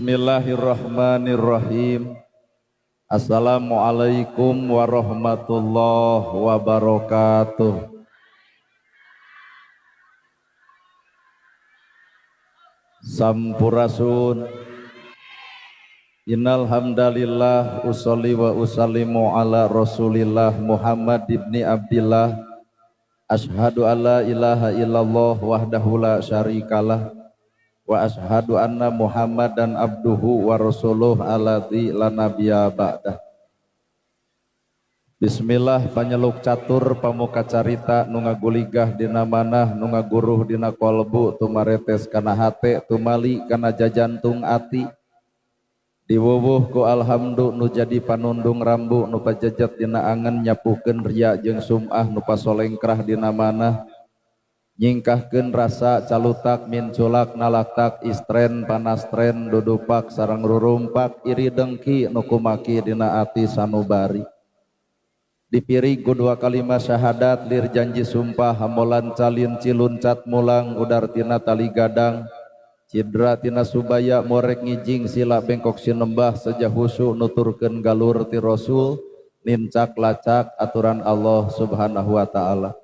Bismillahirrahmanirrahim. Assalamualaikum warahmatullahi wabarakatuh. Sampurasun. Innal hamdalillah usolli wa usallimu ala Rasulillah Muhammad ibni Abdillah. Ashhadu alla ilaha illallah wahdahu la syarikalah wa ashhadu anna Muhammadan abduhu wa rasuluh alladzi la nabiyya ba'dah. Bismillah panyeluk catur pamuka carita nu ngaguligah dina manah nu ngaguruh dina kolbu tumaretes kana hate tumali kana jajantung ati diwuwuh ku alhamdu nu jadi panundung rambu nu pajejet dina angen nyapuhkeun ria jeung sum'ah nu pasolengkrah dina manah nyingkahkeun rasa calutak minculak nalaktak istren panastren dudupak sareng rurumpak iri dengki nu kumaki dina ati sanubari dipirig ku dua kalimat syahadat lir janji sumpah hamolan calin ciluncat mulang udar tina tali gadang cidra tina subaya morek ngijing sila bengkok sinembah seja husu nuturkeun galur ti Rasul nincak lacak aturan Allah subhanahu wa ta'ala.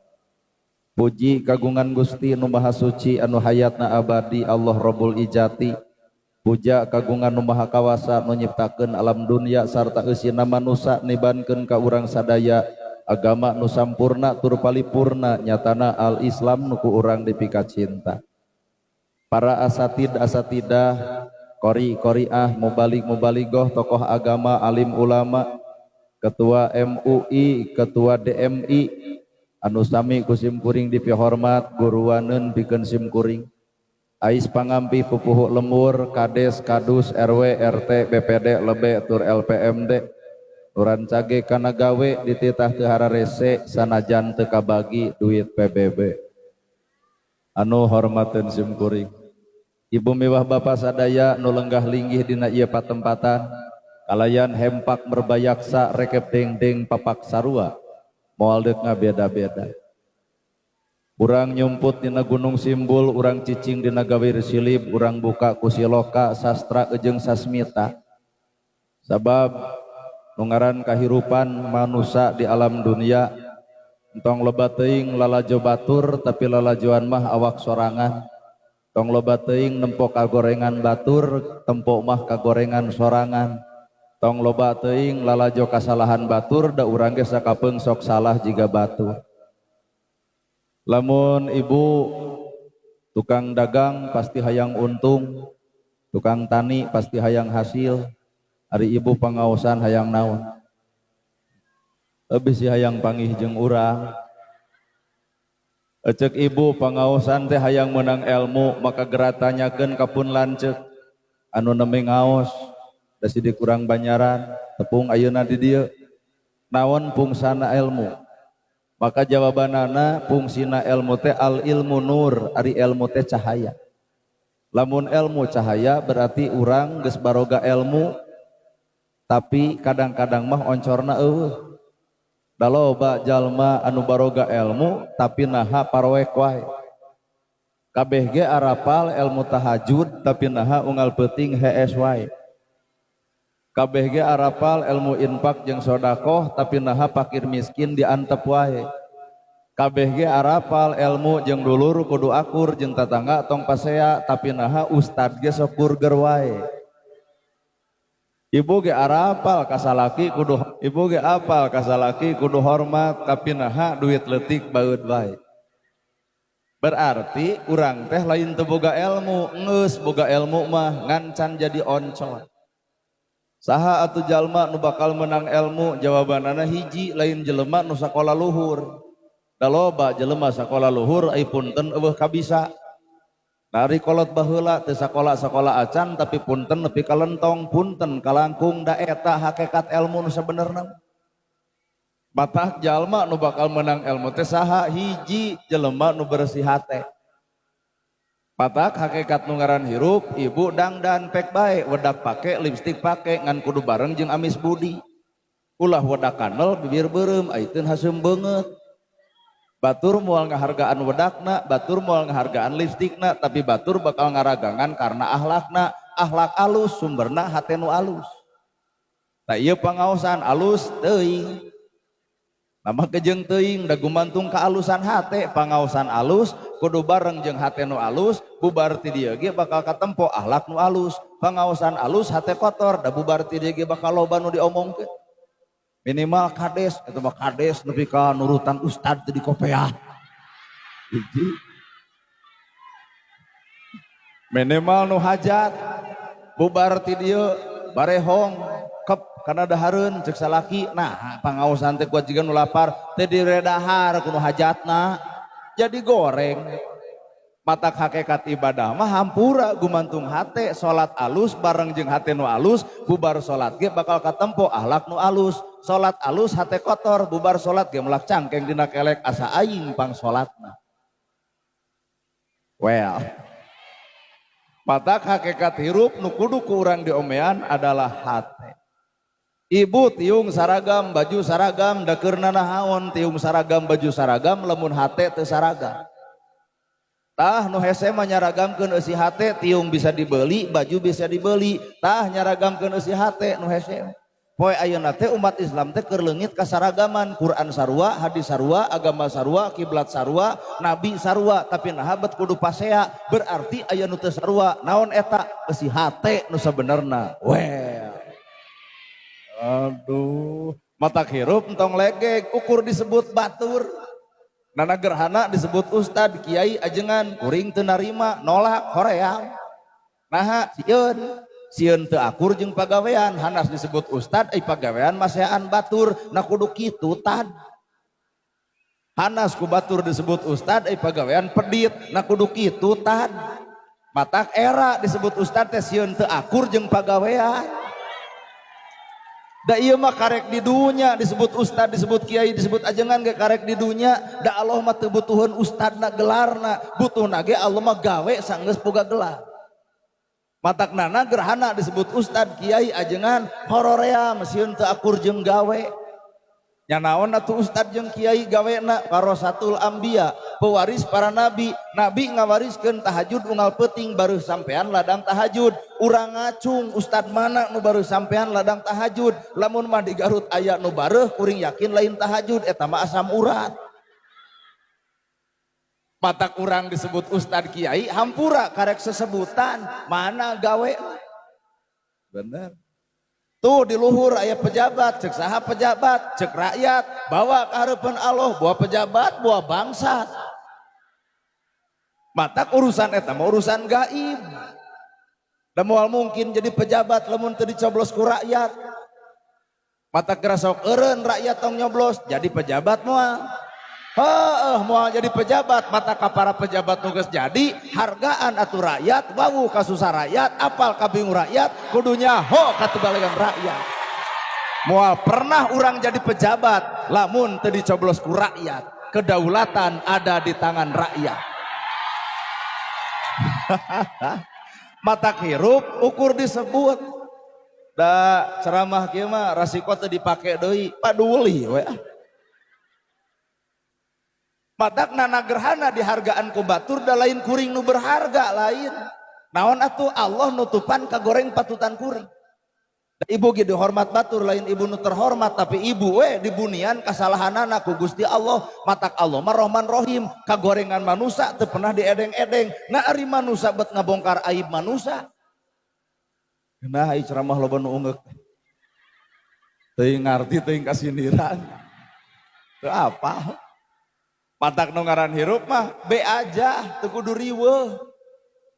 Puji kagungan Gusti nu maha suci anu hayatna abadi Allah Rabbul Ijati. Puja kagungan nu maha kawasa nu nyiptakeun alam dunya sarta eusina manusa nibankeun ka urang sadaya agama nu sampurna tur palipurna nyatana al-Islam nu ku urang dipikacinta. Para asatid asatidah, qori qoriah, mubalik mubaligoh, tokoh agama, alim ulama, ketua MUI, ketua DMI, anu sami ku simkuring dipihormat, guruaneun pikeun simkuring. Ais pangampi pupuhu lemur, kades, kadus, RW, RT, BPD, lebe, tur LPMD, nurancage kana gawe dititah teu hararese sanajan teu kabagi duit PBB. Anu hormateun simkuring. Ibu miwah bapa sadaya nu lenggah linggih dina ieu patempatan kalayan hempak merbayaksa rekep dengdeng papak sarua moal deuk ngabeda-beda. Urang nyumput dina gunung simbul, urang cicing dina gawir silib, urang buka ku siloka sastra jeung sasmita. Sabab nu ngaran kahirupan manusa di alam dunia entong loba teuing lalajo batur tapi lalajoan mah awak sorangan. Tong loba teuing nempo kagorengan batur, tempo mah kagorengan sorangan. Tong loba teuing lalajo kasalahan batur, da urang ge sakapeung sok salah jiga batur. Lamun ibu tukang dagang pasti hayang untung, tukang tani pasti hayang hasil, ari ibu pangaosan hayang naon? Lebih si hayang pangih jeung urang. Ecek ibu pangaosan teh hayang menang ilmu maka geura tanyakeun ka pun lanceuk anu nembe ngaos da sidik kurang banyaran tepung ayeuna di dieu naon fungsana ilmu maka jawabanana fungsina ilmu teh al ilmu nur ari ilmu teh cahaya. Lamun ilmu cahaya berarti urang geus baroga ilmu tapi kadang-kadang mah oncorna eueuh. Da loba jalma anu baroga ilmu tapi naha paroek wae. Kabeh ge arapal ilmu tahajud tapi naha unggal peuting hees wae. Kabeh ge arapal ilmu infak jeung sodakoh tapi naha fakir miskin diantep wae. Kabeh ge arapal ilmu jeung dulur kudu akur jeung tatangga tong pasea tapi naha ustad ge sok burger wae. Ibu ge arapal kasalaki kudu ibu ge apal kasalaki kudu hormat tapi naha duit leutik baeud wae. Berarti urang teh lain teu boga ilmu, geus boga ilmu mah ngan can jadi oncor. Saha atuh jalma nu bakal menang ilmu? Jawabanana hiji lain jelema nu sakola luhur. Da loba jelema sakola luhur ai punten eueuh kabisa. Nari kolot baheula teu sakola-sakola acan tapi punten nepi ka lentong, punten kalangkung da eta hakikat ilmu nu sabenerna. Matak jalma nu bakal menang ilmu teh saha? Hiji jelema nu bersih hate. Matak hakikat nu ngaran hirup ibu dangdan pek bae wedak pake lipstik pake ngan kudu bareng jeung amis budi. Ulah wedak kanel bibir beureum aiteun haseum beungeut. Batur moal ngahargaan wedakna, batur moal ngahargaan lipstikna, tapi batur bakal ngaragangan karena ahlakna. Akhlak alus sumberna hate nu alus. Tah ieu pangaosan alus teuing. Nama kejeng teuing da gumantung kealusan hate, pangaosan alus kudu bareng jeung hate nu alus, bubar ti dieu ge bakal katempo akhlak nu alus. Pangaosan alus hate kotor da bubar ti dieu ge bakal loba nu diomongkeun. Minimal kades eta mah kades nepi ka nurutan ustad teu dikopeah. Hiji. Minimal nu hajat bubar ti dieu barehong kep kana dahareun cek salaki. Nah, pangaosan teh kuat jiga nu lapar teu diredahar ku nu hajatna jadi goreng. Matak hakikat ibadah mah hampura gumantung hate, salat alus bareng jeung hate nu alus, bubar salat ge bakal katempo akhlak nu alus. Salat alus hate kotor, bubar salat ge melak cangkeng dina kelek asa aing pang salatna. Well, matak hakikat hirup nu kudu ku urang diomean adalah hate. Ibu tiung saragam baju saragam da keur nanahaon tiung saragam baju saragam lamun hate teu saragam. Tah nu hese mah nyaragamkeun eusi hate, tiung bisa dibeli, baju bisa dibeli. Tah nyaragamkeun eusi hate nu hese. Poe ayeuna teh umat Islam teh keur leungit kasaragaman, Quran sarua, hadis sarua, agama sarua, kiblat sarua, nabi sarua, tapi naha bet kudu pasea, berarti aya nu teu sarua. Naon eta? Eusi hate nu sabenerna. Well. Aduh, matak hirup entong legeg, ukur disebut batur. Nana gerhana disebut ustad, kiai ajengan, kuring teu narima, nolak hoream. Naha sieun, sieun teu akur jeung pagawean, hanas disebut ustad, ai pagawean masean batur, na kudu kitu tad. Hanas ku batur disebut ustad, ai pagawean pedit, na kudu kitu tad. Matak era disebut ustad teh sieun teu akur jeung pagawean. Da ieu mah karek di dunya disebut ustad, disebut kiai, disebut ajengan ge karek di dunya. Da Allah mah teu butuheun ustadna gelarna, butuhna ge Allah mah gawe sanggeus boga gelar. Matak nana gerhana disebut ustad, kiai, ajengan hororea sieun teu akur jeung gawe. Nya naon atuh ustad jeung kiai gawena? Warasatul anbiya, pewaris para nabi. Nabi ngawariskeun tahajud unggal peuting baru sampean ladang tahajud. Urang ngacung ustad mana nu baru sampean ladang tahajud? Lamun mah di Garut aya nu bareuh kuring yakin lain tahajud eta mah asam urat. Matak urang disebut ustad kiai hampura karek sesebutan mana gawe. Bener. Tuh di luhur aya pejabat, cek saha pejabat, cek rakyat, bawa ke hareupeun Allah, bawa pejabat, bawa bangsa. Matak urusan eta mah urusan gaib. Da moal mungkin jadi pejabat lamun teu dicoblos ku rakyat. Matak geura sok eureun rakyat tong nyoblos jadi pejabat moal. Heueuh moal jadi pejabat, mata ka para pejabat nu geus jadi hargaan atuh rakyat, wawuh kasusah rakyat, apal kabingung rakyat, kudu nyaho katubalegan rakyat. Moal pernah urang jadi pejabat lamun teu dicoblos ku rakyat. Kedaulatan ada di tangan rakyat. Matak hirup ukur disebut. Da ceramah kieu mah rasiko teu dipake deui, paduli we. Matak nana gerhana dihargaan ku batur da lain kuring nu berharga lain. Naon atuh Allah nutupan kagoreng patutan kuring. Da ibu ge dihormat batur lain ibu nu terhormat tapi ibu we dibunian kasalahanana ku Gusti Allah. Matak Allah mah Rahman Rahim, kagorengan manusa teu pernah diedeng-edeng. Nah ari manusa bet ngabongkar aib manusa. Nah ai ceramah loba nu ungeuk. Teuing ngarti teuing kasindiran. Teu apa? Matak nu ngaran hirup mah be aja teu kudu riweuh.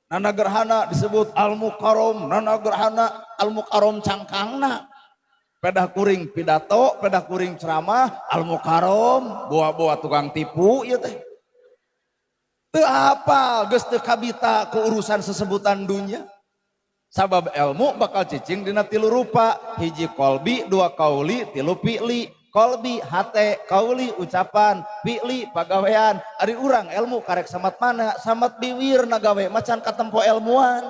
Nana gerhana disebut al mukarrom, nana gerhana al mukarrom cangkangna. Pedah kuring pidato, pedah kuring ceramah, al mukarrom, bawa-bawa tukang tipu ieu teh. Teu apal geus teu kabita ku urusan sesebutan dunya. Sabab ilmu bakal cicing dina tilu rupa, hiji kolbi, dua kauli, tilu fi'li. Kolbi hate, kauli ucapan, fi'li pagawean. Ari urang ilmu karek samat mana? Samat biwir nagawe macan katempo ilmuan.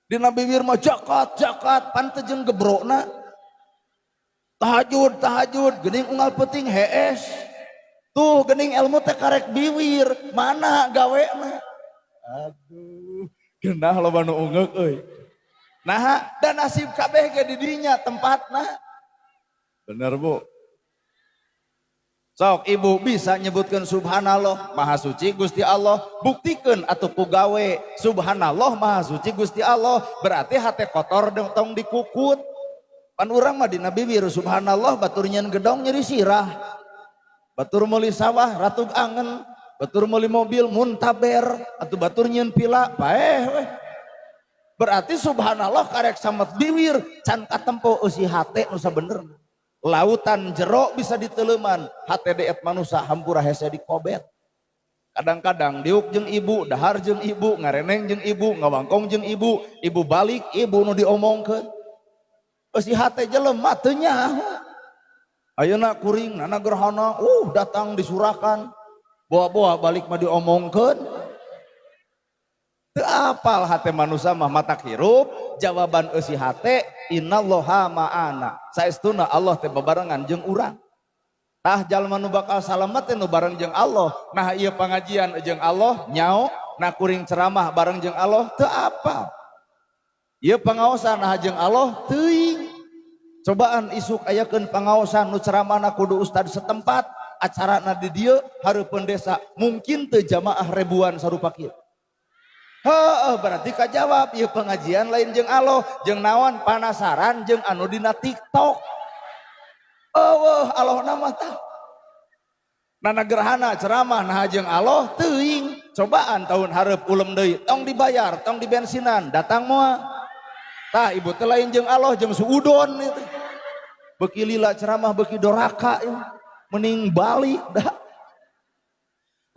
Dina biwir mah jakat, jakat, pan teu jeung gebrokna. Tahajud, tahajud, geuning unggal peuting hees. Tuh geuning ilmu teh karek biwir, mana gawena? Aduh, Genah loba nu ungeuk euy. Nah, dan nasib kabeh ge di dinya tempatna. Bener, Bu. Sok ibu bisa nyebutkan subhanallah maha suci Gusti Allah, buktikan atau ku gawe subhanallah maha suci Gusti Allah, berarti hati kotor dong tong dikukut. Pan urang mah dina bibir subhanallah, batur nyeun gedong nyeri sirah, batur meuli sawah ratug angen, batur meuli mobil muntaber, atau batur nyeun pila paeh weh. Berarti subhanallah karek samet bibir can katempo eusi hate nu sabenerna. Lautan jero bisa diteleman, hate deet manusia hampura hese dikobet. Kadang-kadang diuk jeung ibu, dahar jeung ibu, ngareneng jeung ibu, ngawangkong jeung ibu, ibu balik ibu nu diomongkeun. Eusi hate jelema teu nyaho. Ayeuna kuring nana gerhana, datang disurakan, bawa-bawa balik mah diomongkeun. Teu apal hate manusia mah matak hirup, jawaban eusi hate innallaha ma'ana. Saestuna Allah teh bebarengan jeung urang. Tah jalma nu bakal salamet teh nu bareng jeung Allah. Nah ieu pangajian jeung Allah nyao, nah kuring ceramah bareng jeung Allah teu apal. Ieu pangaosan nah jeung Allah teuing. Cobaan isuk ayakeun pangaosan nu ceramahna kudu ustad setempat, acarana di dieu hareupeun desa, mungkin teu jamaah ribuan sarupa kieu. Heeh, berarti kajawab ieu pengajian lain jeung Allah, jeung naon panasaran jeung anu dina TikTok. Eueuh Allah nama tah. Nana gerhana ceramah nah jeung Allah teuing. Cobaan tahun hareup ulem deui, tong dibayar, tong dibensinan, datang moal. Tah ibu teh lain jeung Allah jeung suudon itu. Beuki lila ceramah beuki doraka ieu. Mending balik dah.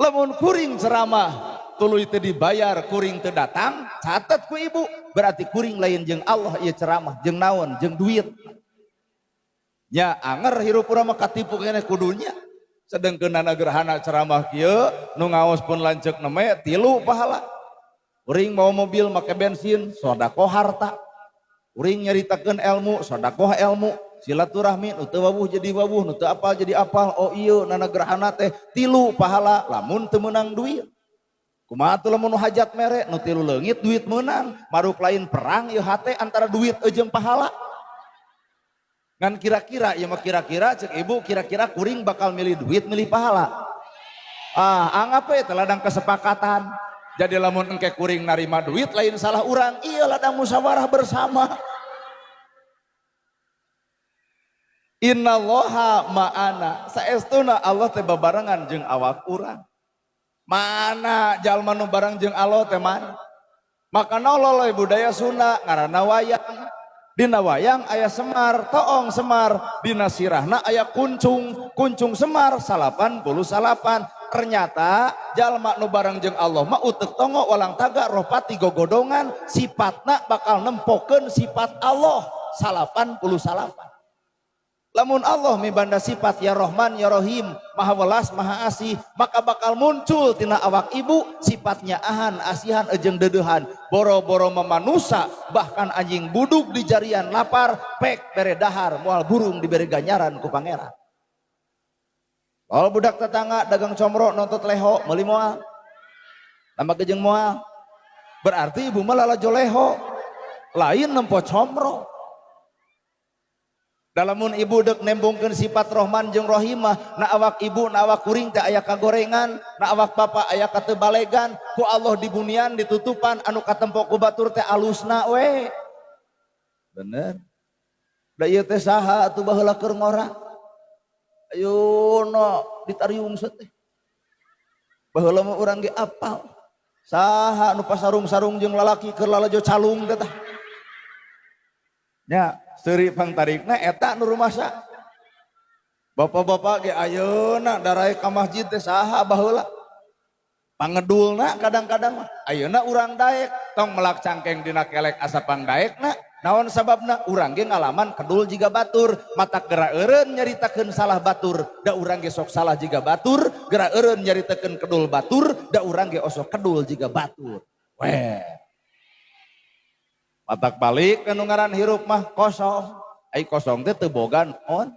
Lamun kuring ceramah tuluy teu dibayar, kuring teu datang, catet ku ibu, berarti kuring lain jeung Allah ieu ceramah, jeung naon, jeung duit. Nya anger hirup urang mah katipu keneh kudunya. Sedengkeun nana gerhana ceramah kieu nu ngaos pun lanceuk neme tilu pahala. Kuring mawa mobil make bensin, sodakoh harta. Kuring nyaritakeun ilmu, sodakoh ilmu. Silaturahmi nu teu wawuh jadi wawuh, nu teu apal jadi apal. Oh iya nana gerhana teh tilu pahala lamun teu meunang duit. Kumaha atuh lamun nu hajat mere nu tilu leungit duit meunang, maruk lain perang ieu hate antara duit jeung pahala. Ngan kira-kira ieu mah kira-kira cek ibu kira-kira kuring bakal milih duit milih pahala. Ah anggap we teh ladang kesepakatan. Jadi lamun engke kuring narima duit lain salah urang, iya ladang musyawarah bersama. Innallaha ma'ana. Saestuna Allah teh babarengan jeung awak urang. Mana jalma nu bareng jeung Allah teh mana? Maka loloy budaya Sunda ngaranna wayang. Dina wayang aya Semar, toong Semar, dina sirahna aya kuncung, kuncung Semar 89. Ternyata jalma nu bareng jeung Allah mah utek tongo walang taga rohpati gogodongan, sifatna bakal nempokeun sifat Allah 89. Lamun Allah mibanda sifat ya Rahman ya Rahim, maha welas maha asih, maka bakal muncul tina awak ibu sifatnya ahan asihan ejeng dedehan, boro-boro memanusa bahkan anjing buduk di jarian lapar pek bere dahar moal burung dibere ganjaran ku pangeran. Kalau budak tetangga dagang comro nontot leho meuli moal, tambah gejeng moal, berarti ibu mah lalajo leho lain nempo comro. Dalamun ibu dek nembongkeun sifat Rohman jeung Rohimah, na awak ibu na awak kuring teh aya kagorengan, na awak bapak aya katebalegan, ku Allah dibunian ditutupan anu katempo ku batur teh alusna we. Bener. Da ieu teh saha atuh baheula keur ngora? Ayeuna ditariung teh. Baheula mah urang ge apal. Saha nu pasarung-sarung jeung lalaki keur lalajo calung teh tah. Nya seuri pangtarikna eta nu rumasa. Bapak-bapak ge ayeuna darae ka masjid teh saha baheula. Pangedulna kadang-kadang mah ayeuna urang daek tong melak cangkeng dina kelek asa pangdaekna. Naon sababna urang ge ngalaman kedul jiga batur, matak geura eureun nyaritakeun salah batur, da urang ge sok salah jiga batur, geura eureun nyaritakeun kedul batur, da urang ge osok kedul jiga batur. Weh. Matak balik ke nu ngaran hirup mah kosong. Ai kosong teh teu boga naon.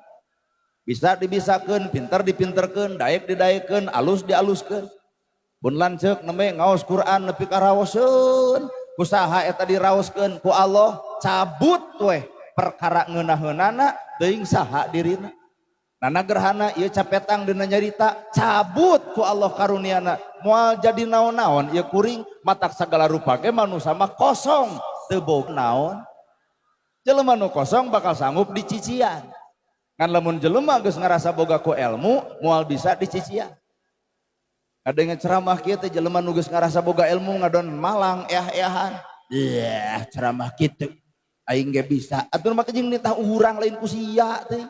Bisa dibisakeun, pinter dipinterkeun, daek didaekeun, alus dialuskeun. Pun lanceuk nembe ngaos Quran nepi ka raoseun. Ku saha eta diraoskeun? Ku Allah. Cabut weh perkara ngeunah-eunana teuing saha dirina. Nana gerhana ieu capetang dina nyarita, cabut ku Allah karuniana. Moal jadi naon-naon ieu kuring, matak sagala rupa ge manusa mah kosong, teu boga naon. Jelema nu kosong bakal sanggup dicician. Ngan lamun jelema geus ngarasa boga ku ilmu, moal bisa dicician. Ada ceramah kieu teh jelema nu geus ngarasa boga ilmu ngadon malang eah-eahan. Iya, ceramah kitu. Aing ge bisa. Atuh mah jeung nitah urang lain ku sia teh.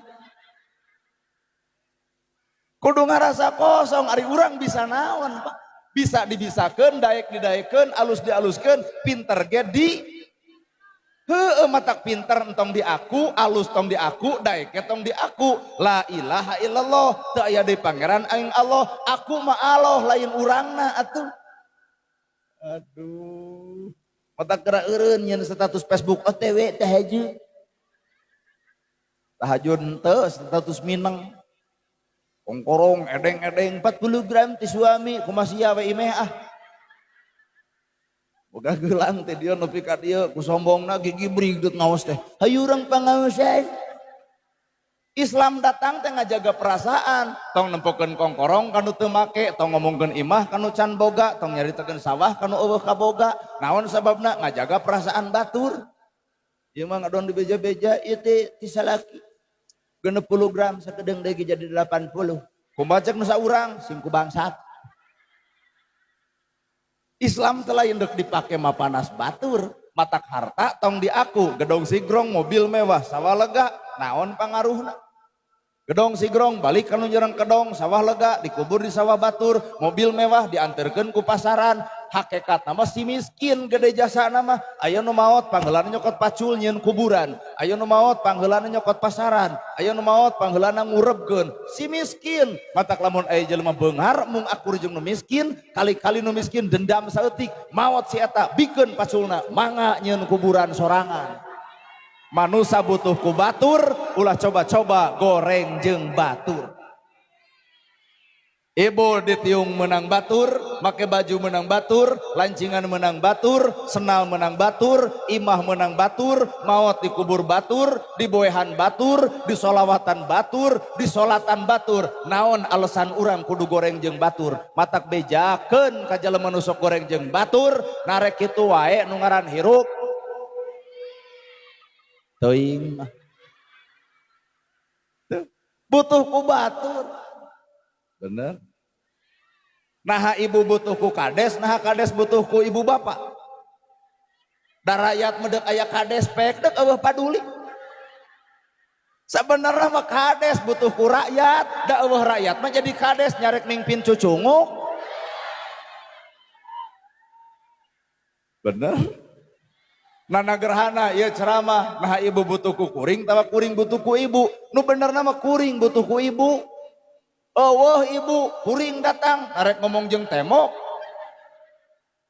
Kudu ngarasa kosong, ari urang bisa naon, Pak? Bisa dibisakeun, daek didaekeun, alus dialuskeun, pinter ge di heueuh matak pinter entong di aku, alus tong di aku, daek ge tong di aku. La ilaha illallah, teu aya deui pangeran aing Allah, aku mah Allah lain urangna atuh. Aduh. Matak geura eureun nyeun status Facebook OTW tahajud. Tahajud henteu status mineng. Kongkorong edeng-edeng 40 gram ti suami kumaha sia we imeh ah. Boga gelang teh dia nepi ka dieu ku sombongna gigi brigdut ngaos teh. Hayu urang pangaosan. Islam datang teh ngajaga perasaan, tong nempokeun kongkorong kanu teu make, tong ngomongkeun imah kanu can boga, tong nyaritakeun sawah kanu eueuh kaboga. Naon sababna? Ngajaga perasaan batur. Ieu mah ngadon dibeja-beja ieu teh ti salaki. 60 gram sakedeung deui jadi 80. Kumaha cek nu saurang sing ku bangsat. Islam telah indek dipake mapanas batur, matak harta tong diaku, gedong sigrong mobil mewah sawah lega, naon pangaruhna? Gedong sigrong balik kanu nyerang kedong, sawah lega dikubur di sawah batur, mobil mewah diantarkeun ku pasaran. Hakikat nama si miskin gede jasa nama. Aya nu maot pangheulana nyokot pacul nyieun kuburan, aya nu maot pangheulana nyokot pasaran, aya nu maot pangheulana ngurebkeun si miskin. Matak lamun aya jelema beunghar mung akur jeung nu miskin, kali-kali nu miskin dendam saeutik, maot si eta bikeun paculna mangga nyieun kuburan sorangan. Manusa butuh ku batur, ulah coba-coba goreng jeung batur. Ibu ditiung menang batur, make baju menang batur, lancingan menang batur, senal menang batur, imah menang batur, maot dikubur batur, diboehan batur, disolawatan batur, disolatan batur. Naon alasan urang kudu goreng jeung batur? Matak bejakeun ka jelema nu sok goreng jeung batur, narek kitu wae nu ngaran hirup. Teuing mah. Butuh ku batur. Bener. Naha ibu butuh ku kades, naha kades butuh ku ibu bapak. Da rakyat medek aya kades pek dek eueuh paduli. Sebenarnya mah kades butuh ku rakyat, da eueuh rakyat mah jadi kades nyarek mingpin cucunguk. Bener. Nana gerhana ieu ceramah, naha ibu butuh ku kuring tawa kuring butuh ku ibu. Nu benerna mah kuring butuh ku ibu. Eueuh ibu, kuring datang, arek ngomong jeung temok.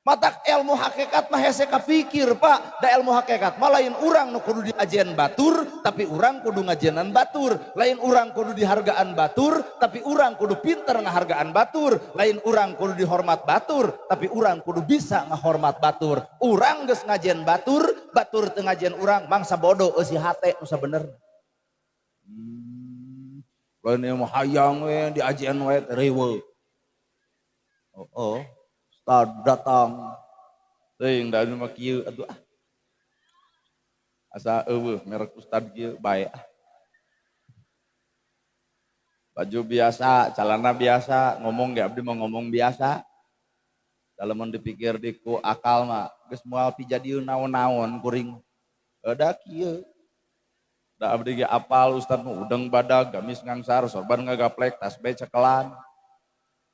Matak ilmu hakikat mah hese kapikir, Pak. Da ilmu hakikat mah lain urang nu kudu diajian batur, tapi urang kudu ngajianan batur. Lain urang kudu dihargaan batur, tapi urang kudu pinter ngahargaan batur. Lain urang kudu dihormat batur, tapi urang kudu bisa ngahormat batur. Urang geus ngajian batur, batur teu ngajian urang, mangsa bodoh eusi hate nu sabenerna. Lain ieu mah hayang we diajian we teh riweuh. Oh, oh. Ustad datang. Teuing da mah kieu atuh ah. Asa eueuh merek ustad kieu bae ah. Baju biasa, celana biasa, ngomong ge abdi mah ngomong biasa. Lamun dipikir di ku akal mah geus moal pijadieun naon-naon kuring. Da kieu. Da abdi ge apal ustad mah udeng badag, gamis ngangsar, sorban ngagaplek, tasbih cekelan.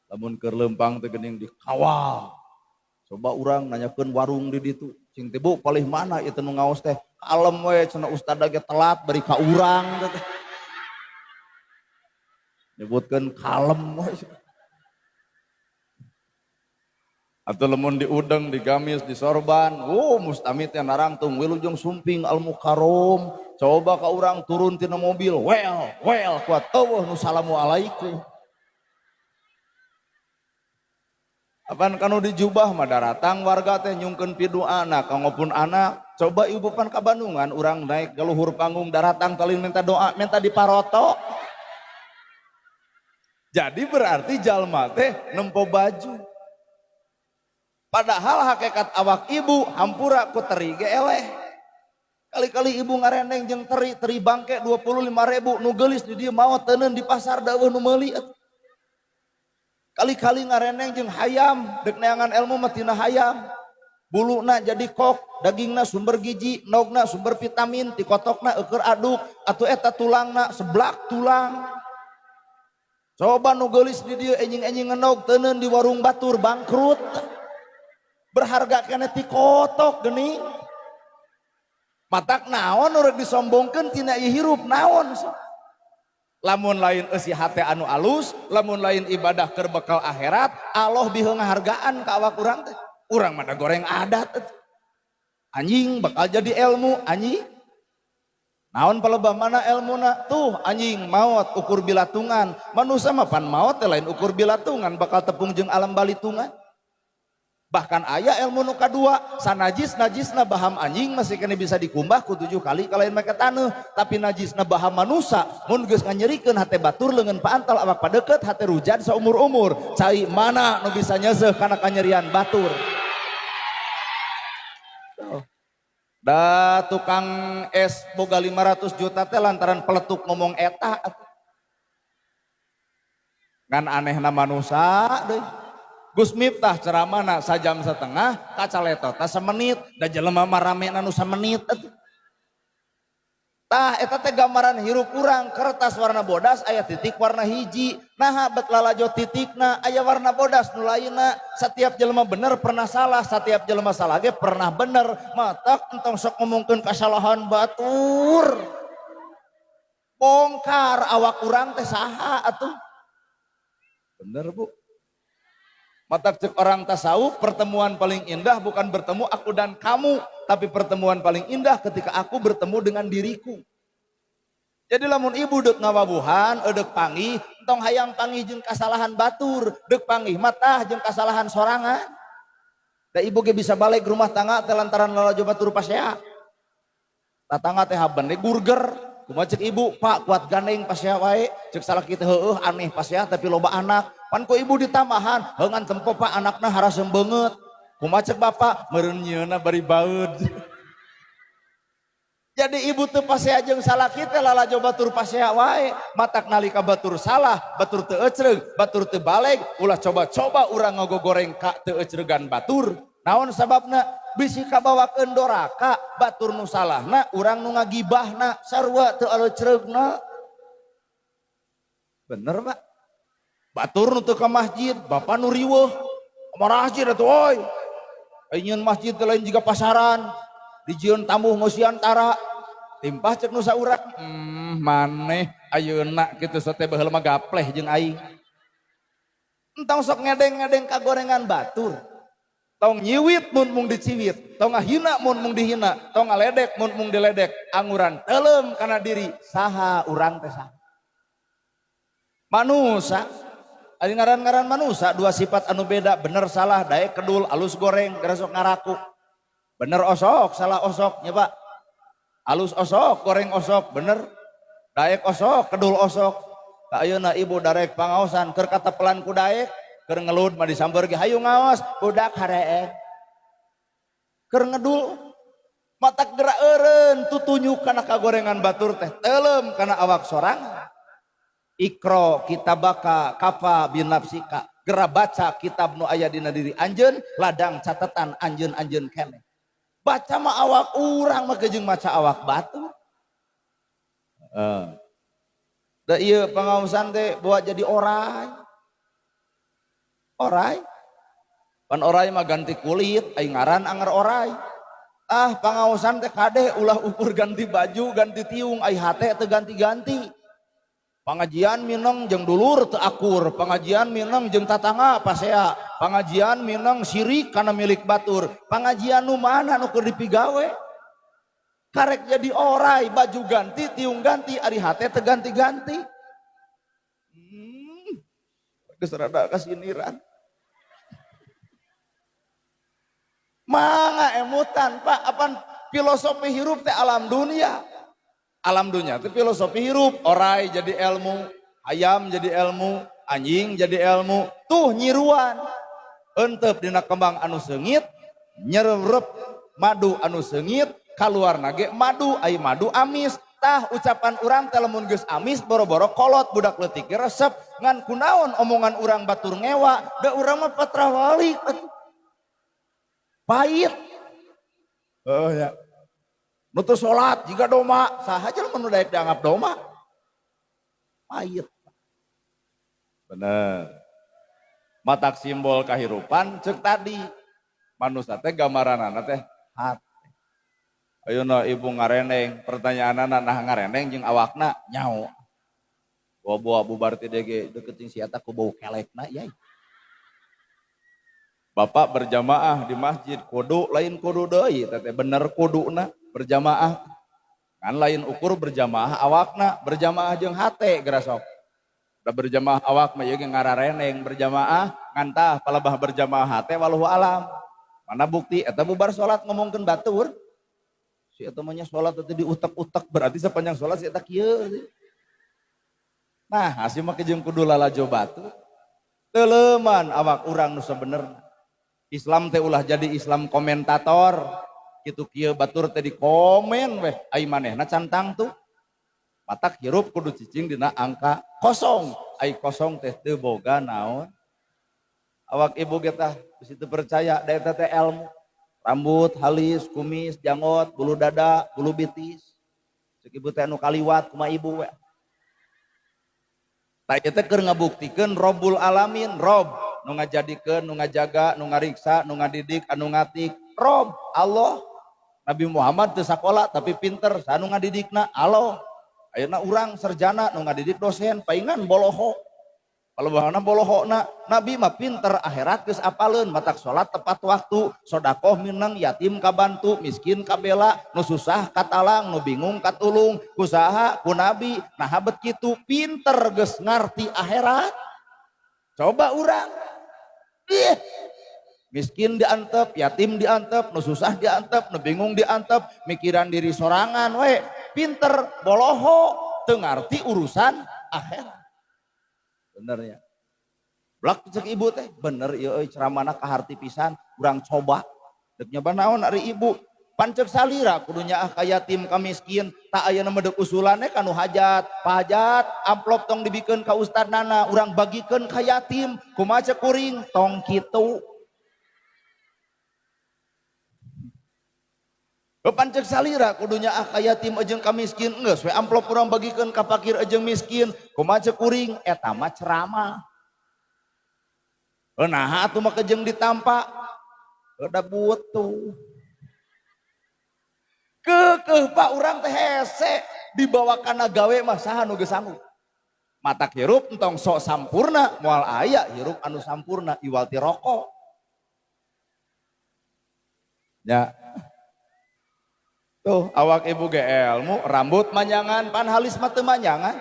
Lamun keur leumpang teh geuning dikawal. Coba urang nanyakeun warung di ditu. Cing teh bu palih mana ieu teh nu ngaos teh? Kalem we cenah ustad ge telat bari ka urang teh. Nyebutkeun kalem we. Atau lamun diudeng, digamis, disorban, mustamid teh narangtung wilujeng sumping al mukarrom. Coba ka urang turun tina mobil, well kuat eueuh nu salamualaikum. Apan kanu di jubah mah daratang warga teh nyungkeun piduana kanggo pun anak. Coba ibu pan ka Bandungan urang naik ke luhur panggung daratang talin minta doa, minta diparoto. Jadi berarti jalma teh nempo baju. Padahal hakikat awak ibu hampura ku teri ge eleh. Kali-kali ibu ngarendeng jeung teri, teri bangke 25.000 nu geulis di dieu maot teuneun di pasar da eueuh nu meuli atuh. Kali-kali ngarendeng jeung hayam, dek neangan ilmu mah tina hayam. Buluna jadi kok, dagingna sumber gizi, nogna sumber vitamin, tikotokna eueur aduk, atuh eta tulangna seblak tulang. Coba nu geulis di dieu enjing-enjing ngenog teuneun di warung batur bangkrut. Berharga keneh tikotok geuning. Matak naon nu rek disombongkeun tina ieu hirup naon sok. Lamun lain eusi hate anu alus, lamun lain ibadah keur bekal akhirat, Allah biheung ngahargaan ka awak urang teh. Urang mah da goreng adat atuh. Anjing bakal jadi ilmu anjing. Naon palebah mana ilmuna? Tuh anjing maot ukur bilatungan. Manusia mah pan maot teh lain ukur bilatungan, bakal tepung jeung alam balitungan. Bahkan aya ilmu nu kadua, sanajis najisna baham anjing masih kena bisa dikumbah ku 7 kali kalain make taneuh, tapi najisna baham manusa mun geus nganyerikeun hate batur leungeun paantal awak padeukeut hate rujad saumur-umur. Cai mana nu bisa nyeuseuh kana kanyerian batur? Tuh. Da tukang es boga 500 juta teh lantaran peletuk ngomong eta atuh. Ngan anehna manusa deui. Gus Miftah ceramahna sajam setengah, kacaletotna semenit, da jelema mah ramena nu samenit atuh. Tah eta teh gambaran hirup urang, kertas warna bodas aya titik warna hiji. Naha bet lalajo titikna aya warna bodas nu lainna. Setiap jelema bener pernah salah, setiap jelema salah ge pernah bener. Matak entong sok ngomongkeun kasalahan batur. Bongkar awak urang teh saha atuh. Bener Bu. Matak cek orang tasawuf, pertemuan paling indah bukan bertemu aku dan kamu, tapi pertemuan paling indah ketika aku bertemu dengan diriku. Jadi lamun ibu dek ngawabuhan, edek panggih, entong hayang panggih jeung kasalahan batur, dek panggih matah jeung kasalahan sorangan. Da ibu ge bisa balik rumah tangga teh lantaran lalajo batur pasea. Tatangga teh haben gurger. Kumaha cek ibu, Pak kuat gandeng pasea wae, cek salaki teh heueuh aneh pasea tapi loba anak. Pan ku ibu ditambahan, heungan tempo Pak anakna harasem beungeut. Kumaha cek bapak, meureun nyieunna bari baeud. Jadi ibu teu pasea jeung salaki teh lalajo batur pasea wae, matak nalika batur salah, batur teu ecreug, batur teu baleg, ulah coba-coba urang ngagogoreng ka teu ecreugan batur. Naon sababna? Bisi kabawakeun doraka, batur nu salahna, urang nu ngagibahna, sarua teu alecreugna. Bener Pak? Batur nu teu ka masjid, bapak nu riweuh. Ka masjid atuh oi. Ai nyieun masjid teh lain jiga pasaran. Dijieun tamuh ngeusian tara. Timpah cek nu saurang, maneh ayeuna kitu sote baheula mah gapleh jeung aing. Entong sok ngedeng-ngedeng ka gorengan batur. Tong nyiwit mun mung diciwit, tong ngahina mun mung dihina, tong ngaledek mun mung diledek, anguran teuleum kana diri saha urang teh saha. Manusa, ari ngaran-ngaran manusa dua sifat anu beda, bener salah, daek kedul, alus goreng, geura sok ngaraku. Bener osok, salah osok, nya Pak. Alus osok, goreng osok, bener. Daek osok, kedul osok. Ka ayeuna ibu darek pangaosan keur katepelan ku daek, keur ngelud mah disamber ge hayu ngaos, budak hareek. Keur ngedul matak gerak eureun tutunjuk kana kagorengan batur teh teuleum kana awak sorangan. Ikro kitabaka kafa binafsika. Gera baca kitab nu aya dina diri anjeun, ladang catatan anjeun-anjeun keneh. Baca mah awak urang mah jeung maca awak batur. Heeh. Da ieu pangaosan teh buat jadi orai. Orai. Pan orai mah ganti kulit, ai ngaran anger orai. Ah pangaosan teh kade ulah ukur ganti baju, ganti tiung, ai hate teu ganti-ganti. Pengajian mineng jeung dulur teu akur, pengajian mineng jeung tatangga pasea, pengajian mineng sirik kana milik batur, pengajian nu mana nu keur dipigawe? Karek jadi orai, baju ganti, tiung ganti, ari hate teu ganti-ganti. Geus rada kasiniran. Mangga emutan Pak, apan filosofi hirup teh alam dunia. Alam dunia teh filosofi hirup, orai jadi ilmu, ayam jadi ilmu, anjing jadi ilmu, tuh nyiruan. Entep dina kembang anu seungit, nyerep madu anu seungit, kaluar nage madu, ai madu amis. Tah ucapan urang teh lamun geus amis boro-boro kolot budak leutik ge resep, ngan kunaon omongan urang batur ngewa, da urang mah patrawali pahit. Oh ya. Nu teu salat jiga doma, saha jelema nu daek dianggap doma? Pahit. Bener. Matak simbol kahirupan cek tadi. Manusia teh gambaranana teh hate. Ayeuna ibu ngareneng, pertanyaanana nah ngareneng jeung awakna nyaho. Bawa-bawa bubar ti DG deket jeung si eta ku bau kelekna yai. Bapak berjamaah di masjid kudu lain kudu deui teh bener kuduna berjamaah. Kan lain ukur berjamaah awakna, berjamaah jeung hate geura sok. Da berjamaah awak mah ieu ge ngarareneng berjamaah ngan tah palebah berjamaah hate wallahu alam. Mana bukti eta bubar salat ngomongkeun batur. Si eta mah nya salat teh diutek-utek berarti sepanjang salat si eta kieu. Nah, hasil mah jeung kudu lalajo batu. Teuleman awak urang nu sabenerna. Islam teh ulah jadi Islam komentator. Kitu kieu batur teh dikomen weh ai manehna can tangtu. Matak hirup kudu cicing dina angka kosong. Ai kosong teh teu boga naon. Awak ibu ge tah bisi teu percaya da eta teh ilmu. Rambut halis, kumis, janggot, bulu dada, bulu bitis. Cek ibu teh anu kaliwat kumaha ibu we. Tah ieu teh keur ngabuktikeun Robbul Alamin, Rob nu ngajadikeun, nu ngajaga, nu ngariksa, nu ngadidik, anu ngatik. Rob Allah. Nabi Muhammad teu sakola tapi pinter, saha nu ngadidikna? Allah. Ayeuna urang sarjana nu ngadidik dosen, paingan boloho. Palebahna bolohona, Nabi mah pinter akhirat geus apaleun, matak salat tepat waktu, sodakoh mineng, yatim kabantu, miskin kabela, nu susah katalang, nu bingung katulung, kusaha ku Nabi, nah bet kitu pinter geus ngarti akhirat. Coba urang. Ih, miskin diantep, yatim diantep, nu susah diantep, nu bingung diantep, mikiran diri sorangan we, pinter boloho, teu ngarti urusan akhirat. Bener ya. Blak cek ibu teh, bener ieu euy ceramahna kaharti pisan, urang coba. Dek nyoba naon ari ibu? Pan cek salira kudu nyaah ka yatim ka miskin, tak ayeuna mah deuk usulanne ka nu hajat. Pahajat amplop tong dibikeun ka ustadnana, urang bagikeun ka yatim. Kumaha cek kuring? Tong kitu. Pan cek salira kudu nyaah ka yatim jeung ka miskin, geus we amplop urang bagikeun ka fakir jeung miskin. Kumaha cek kuring? Eta mah ceramah. Naha atuh mah kejeng ditampa? Da butuh. Keukeuh Pak urang teh hese dibawa kana gawe mah saha nu geus sanggup. Matak hirup entong sok sampurna, moal aya hirup anu sampurna iwal ti rokok. Ya. Tuh awak ibu ge ilmu, rambut manjangan, pan halis mah teu manjangan.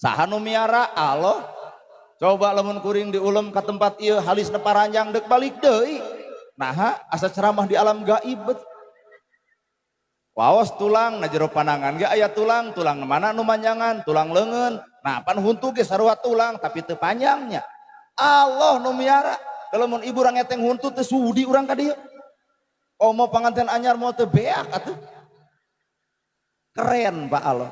Saha nu miara? Allah. Coba lamun kuring diulem ka tempat ieu halisna paranjang deuk balik deui. Naha asa ceramah di alam gaib bet. Waos tulang na jero panangan ge aya tulang, tulang mana nu manjangan, tulang leungeun. Nah pan huntu ge sarua tulang tapi teu panjangnya. Allah nu miara. Lamun ibu urang ngeteng huntu teu sudi urang ka dieu. Oh mau panganten anyar mau teu beak atuh. Keren Pak Allah.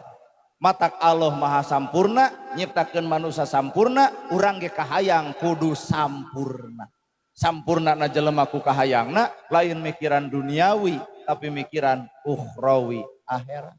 Matak Allah maha sampurna, nyiptakeun manusia sampurna, urang ge kahayang kudu sampurna. Sampurna na jelema ku kahayangna lain mikiran duniawi tapi mikiran ukhrawi akhirat.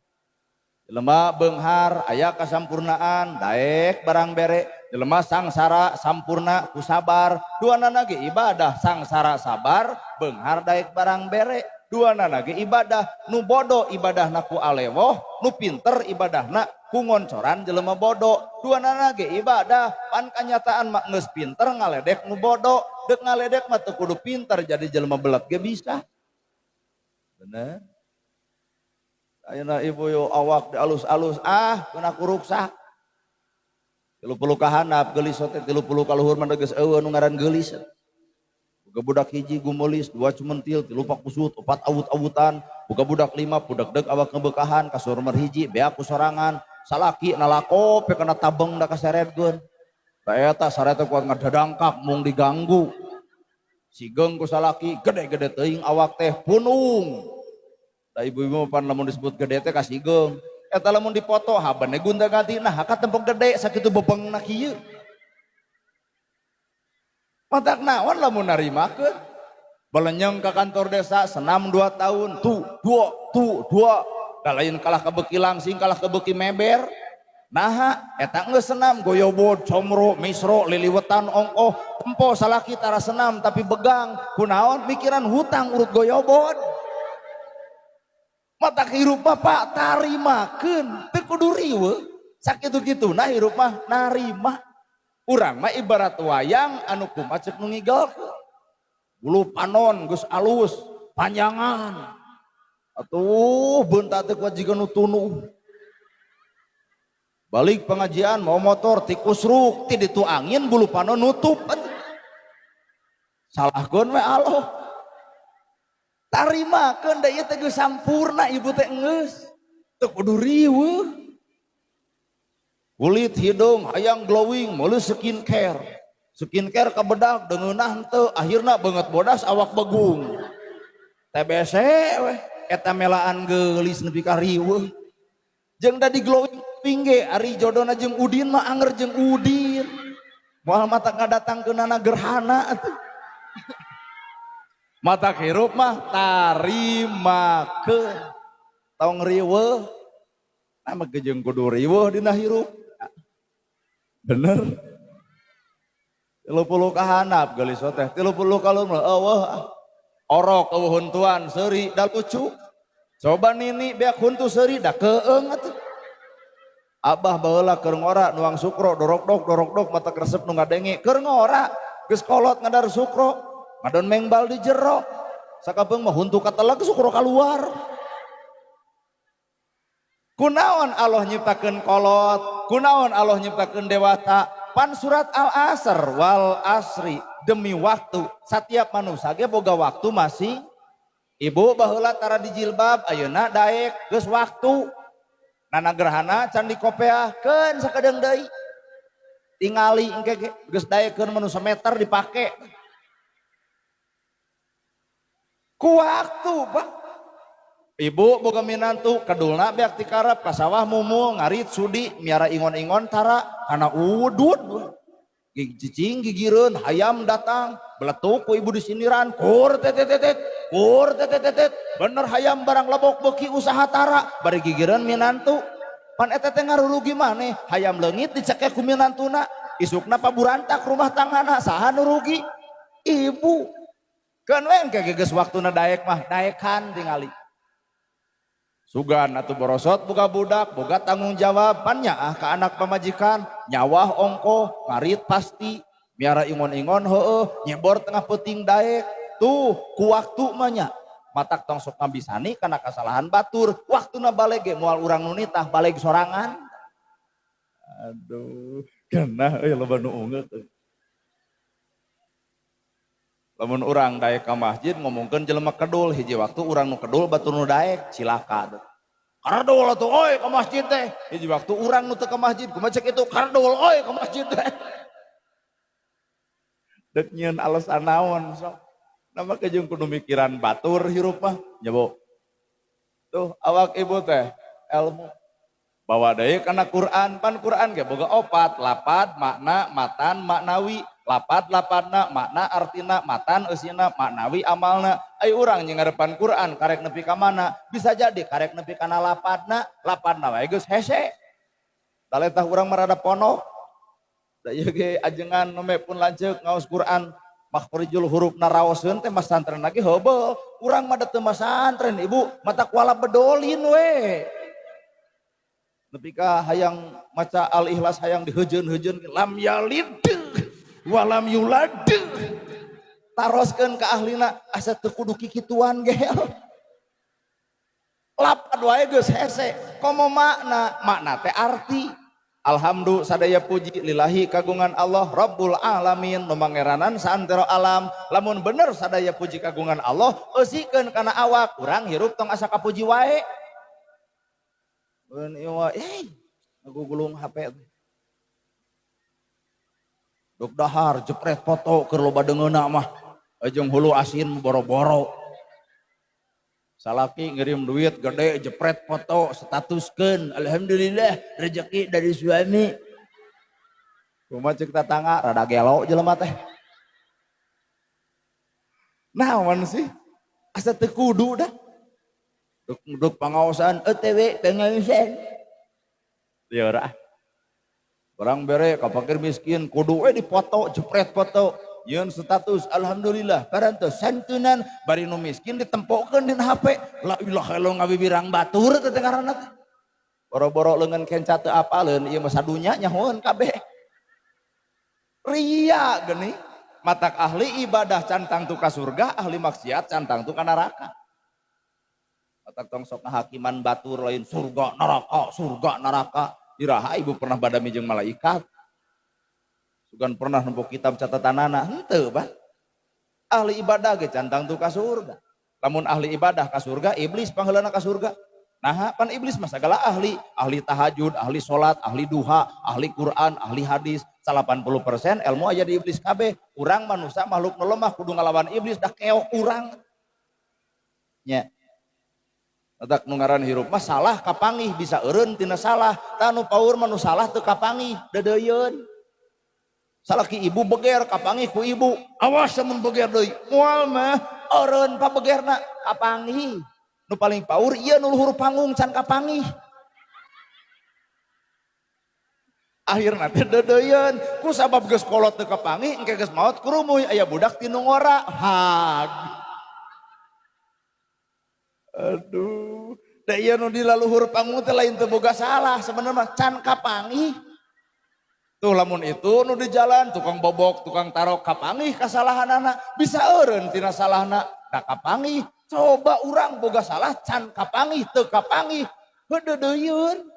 Jelema beunghar aya kasampurnaan daek barang bere, jelema sangsara sampurna ku sabar, duanana ge ibadah sangsara sabar, beunghar daek barang bere, duanana ge ibadah, nu bodoh ibadahna ku alewoh, nu pinter ibadahna ku ngoncoran jelema bodoh, duanana ge ibadah, pan kanyataan mah geus pinter ngaledek nu bodoh, deuk ngaledek mah teu kudu pinter jadi jelema belet ge bisa. Bener? Ayeuna ibu yo awak di alus-alus ah kena kuruksak. 30 ka handap geulis teh 30 ka luhur mah geus eueuh nu ngaran geulis. Boga budak hiji gumeulis, dua cumentil, tilu pakusut, opat awut-awutan, boga budak lima pudegdeg awak ngebekahan, kasur nomor hiji beak ku sorangan, salaki nalakop kana tabeng da kaseretkeun. Da eta sare teh kuat ngadadangkak mung diganggu. Sigeung ku salaki gede-gede teuing awak teh punung. Da ibu-ibu pan lamun disebut gede teh kasigeung. Eta lamun dipoto habane gonta-ganti nah katempok gede sakitu bebengna kieu. Matak naon lamun narimakeun. Belenyeng ke kantor desa senam 2 tahun tuh dua tuh dua da lain kalah kebeki langsing kalah kebeki meber. Naha eta geus senam goyobod comro misro liliwetan ongkoh tempo salaki tara senam tapi begang kunaon mikiran hutang urut goyobod. Matak hirup mah Pak tarimakeun teu kudu riweuh sakitu-kituna hirup mah narima. Urang mah ibarat wayang anu kumaha ceuk nu ngigelkeun. Bulu panon geus alus panjangan. Atuh beunta teh kuat jiga nu tunuh. Balik pengajian mau motor tikus ruk ti ditu angin bulu panon nutup. Salahkeun we Allah. Tarimakeun da ieu teh geus sampurna ibu teh geus. Teu kudu riweuh. Kulit hidung hayang glowing meuli skincare. Skincare kabedak deungeunah henteu akhirna beungeut bodas awak begung. TBC weh eta melaan geulis nepi ka riweuh. Jeung da di glowing pingge ari jodona jeung Udin mah anger jeung Udin. Moal mata ngadatangkeunana gerhana atuh. Mata hirup mah tarimakeun. Tong riweuh. Nah mah jeung kudu riweuh dina hirup. Bener. 30 kahanap geulis teh, 30 kalum eueuh. Orok eueuh huntuan seuri da lucu. Coba nini beak huntu seuri da keung atuh. Abah baheula keur ngora nuang sukro dorok-dok dorok-dok mata resep nu ngadenge keur ngora geus kolot ngadar sukro ngadon mengbal di jero sakapeung mah huntu kateleg sukro kaluar. Kunaon Allah nyiptakeun kolot, kunaon Allah nyiptakeun dewata? Pan surat Al-Asr wal asri demi waktu. Setiap manusia ge boga waktu masih. Ibu baheula tara di jilbab ayeuna daek geus waktu. Nana gerhana can dikopeahkeun sakedeung deui. Tingali engke ge geus daekeun manu sameter dipake. Ku waktu, Pak. Ibu boga minantu kedulna beak ti karep ka sawah mumul ngarit sudi miara ingon-ingon tara kana udud. Cicing gigireun hayam datang beletuk ku ibu disindiran kur tetetetet kur tetetetet bener hayam barang lebok beuki usaha tara bari gigireun minantu pan eta teh ngarurugi maneh hayam leungit dicekek ku minantuna isukna paburantak rumah tanggana saha nu rugi ibu keun we engke geus waktuna daek mah daekan tingali sugan atau borosot boga budak boga tanggung jawab pan nyaah ka anak pamajikan nyawah ongkoh ngarit pasti miara ingon-ingon heueuh nyebor tengah peuting daek tuh ku waktu mah nya matak tong sok ngabisani kana kasalahan batur waktuna baleg ge moal urang nu nitah baleg sorangan aduh genah euy loba nu ungeut euy. Lamun urang daek ka masjid ngomongkeun jelema kedul hiji waktu urang nu kedul batur nu daek cilaka. Kardul atuh oi ka masjid teh. Hiji waktu urang nu teu ka masjid kumaha cek itu kardul oi ka masjid teh. Dek nyieun alasan naon sok. Nama ke jeung kudu mikiran batur hirup mah nya Bu. Tuh awak ibu teh ilmu. Bawa deui kana Quran, pan Quran ge boga opat, lapad, makna, matan, maknawi. Lapad lapadna, makna artina, matan eusina, maknawi amalna. Ai urang jeung ngarepan Quran karek nepi ka mana? Bisa jadi karek nepi kana lapadna, lapadna wae geus hese. Taletah urang mah rada ponok. Da ieu ge ajengan nembe pun lanceuk ngaos Quran, makhrijul hurufna raoseun teh masantren lagi heubeul. Urang mah da teu masantren ibu, mata kuala bedolin we. Nepi ka hayang maca Al-Ikhlas hayang dihejeun-hejeun lam yalid walam yulad. Taroskeun ka ahlina asa teu kudu kikituan gel. Lapad wae geus hese. Komo makna, makna teh arti. Alhamdulillah sadaya puji lillahi kagungan Allah Rabbul Alamin nu mangeranan saantero alam. Lamun bener sadaya puji kagungan Allah, eusikeun kana awak urang hirup tong asa kapuji wae. Beun ieu ngagugulung HP. Duk dahar jepret foto keur loba deungeunna mah. Jeung hulu asin boro-boro. Salaki ngirim duit gede jepret foto statuskeun, alhamdulillah rezeki dari suami. Kumaha ceuk tatangga rada gelo jelema teh. Naon sih? Asa teu kudu dah. Duk pangaosan ETW pengaosan. Lieur ah. Barang bere ka fakir miskin kudu we dipoto jepret foto. Yeun status alhamdulillah parantos santunan bari nu miskin ditempokeun dina HP. La ilaha illallah ngabibirang batur teh ngaranna teh. Boro-boro leungeun kenca teu apaleun ieu mah sadunya nyahoeun kabeh. Ria geuning. Matak ahli ibadah can tangtu ka surga, ahli maksiat can tangtu ka neraka. Matak tong sok ngahakiman batur lain surga neraka, surga neraka. Iraha ibu pernah badami jeung malaikat. Sugan pernah nempo kitab catatanana, henteu bah. Ahli ibadah ge can tangtu ka surga. Lamun ahli ibadah ka surga, iblis pangheulana ka surga. Nah, pan iblis mah sagala ahli, ahli tahajud, ahli salat, ahli duha, ahli Quran, ahli hadis. 80% ilmu aya di iblis kabeh. Urang manusia makhluk nu lemah kudu ngalawan iblis dah keok urang. Nya. Matak nu ngaran hirup mah salah kapangih bisa eureun tina salah. Tah nu paur mah nu salah teu kapangih, deudeuyeun. Salaki ibu beger kapangih ku ibu, awas mun beger deui. Moal mah eureun pabegerna kapangih. Nu paling paur ieu nu luhur panggung can kapangih. Akhirna teh deudeuyeun ku sabab geus kolot teu kapangih engke geus maot kurumuy aya budak ti nu ngora. Hag. Aduh, da ieu nu di laluhur panggung teh lain teu boga salah sebenarnya mah can kapangih. Tuh lamun itu nu di jalan tukang bobok, tukang tarok kapangih kasalahanana bisa eureun tina salahna da kapangih. Coba urang boga salah can kapangih teu kapangih heudeudeuyeun.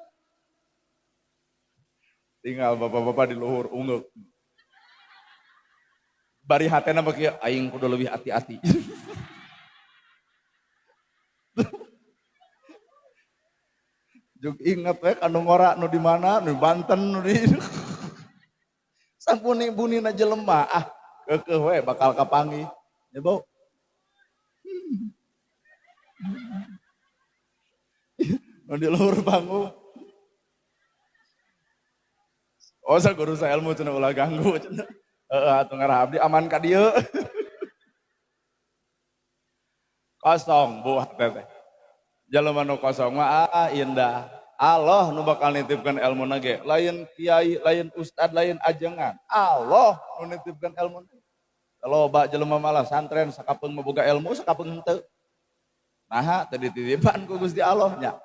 Tinggal bapak-bapak di luhur ungeuk. Bari hatena mah kieu aing kudu leuwih hati-hati. Juk inget we kanu ngora nu di mana, nu di Banten, nu di sampuni-bunina jelema ah keukeuh we bakal kapanggih. Ya Bu. Nu di luhur panggung. Oh saguru sa ilmu cenah ulah ganggu cenah. Heeh atuh ngarah abdi aman ka dieu. Kosong Bu hate teh. Jelema nu kosong mah ah indah. Allah nu bakal nitipkeun elmuna ge, lain kiai, lain ustad, lain ajengan. Allah nu nitipkeun elmuna. Loba jelema malah santren sakapeung mah boga ilmu, sakapeung henteu. Naha teu dititipan ku Gusti Allah nya.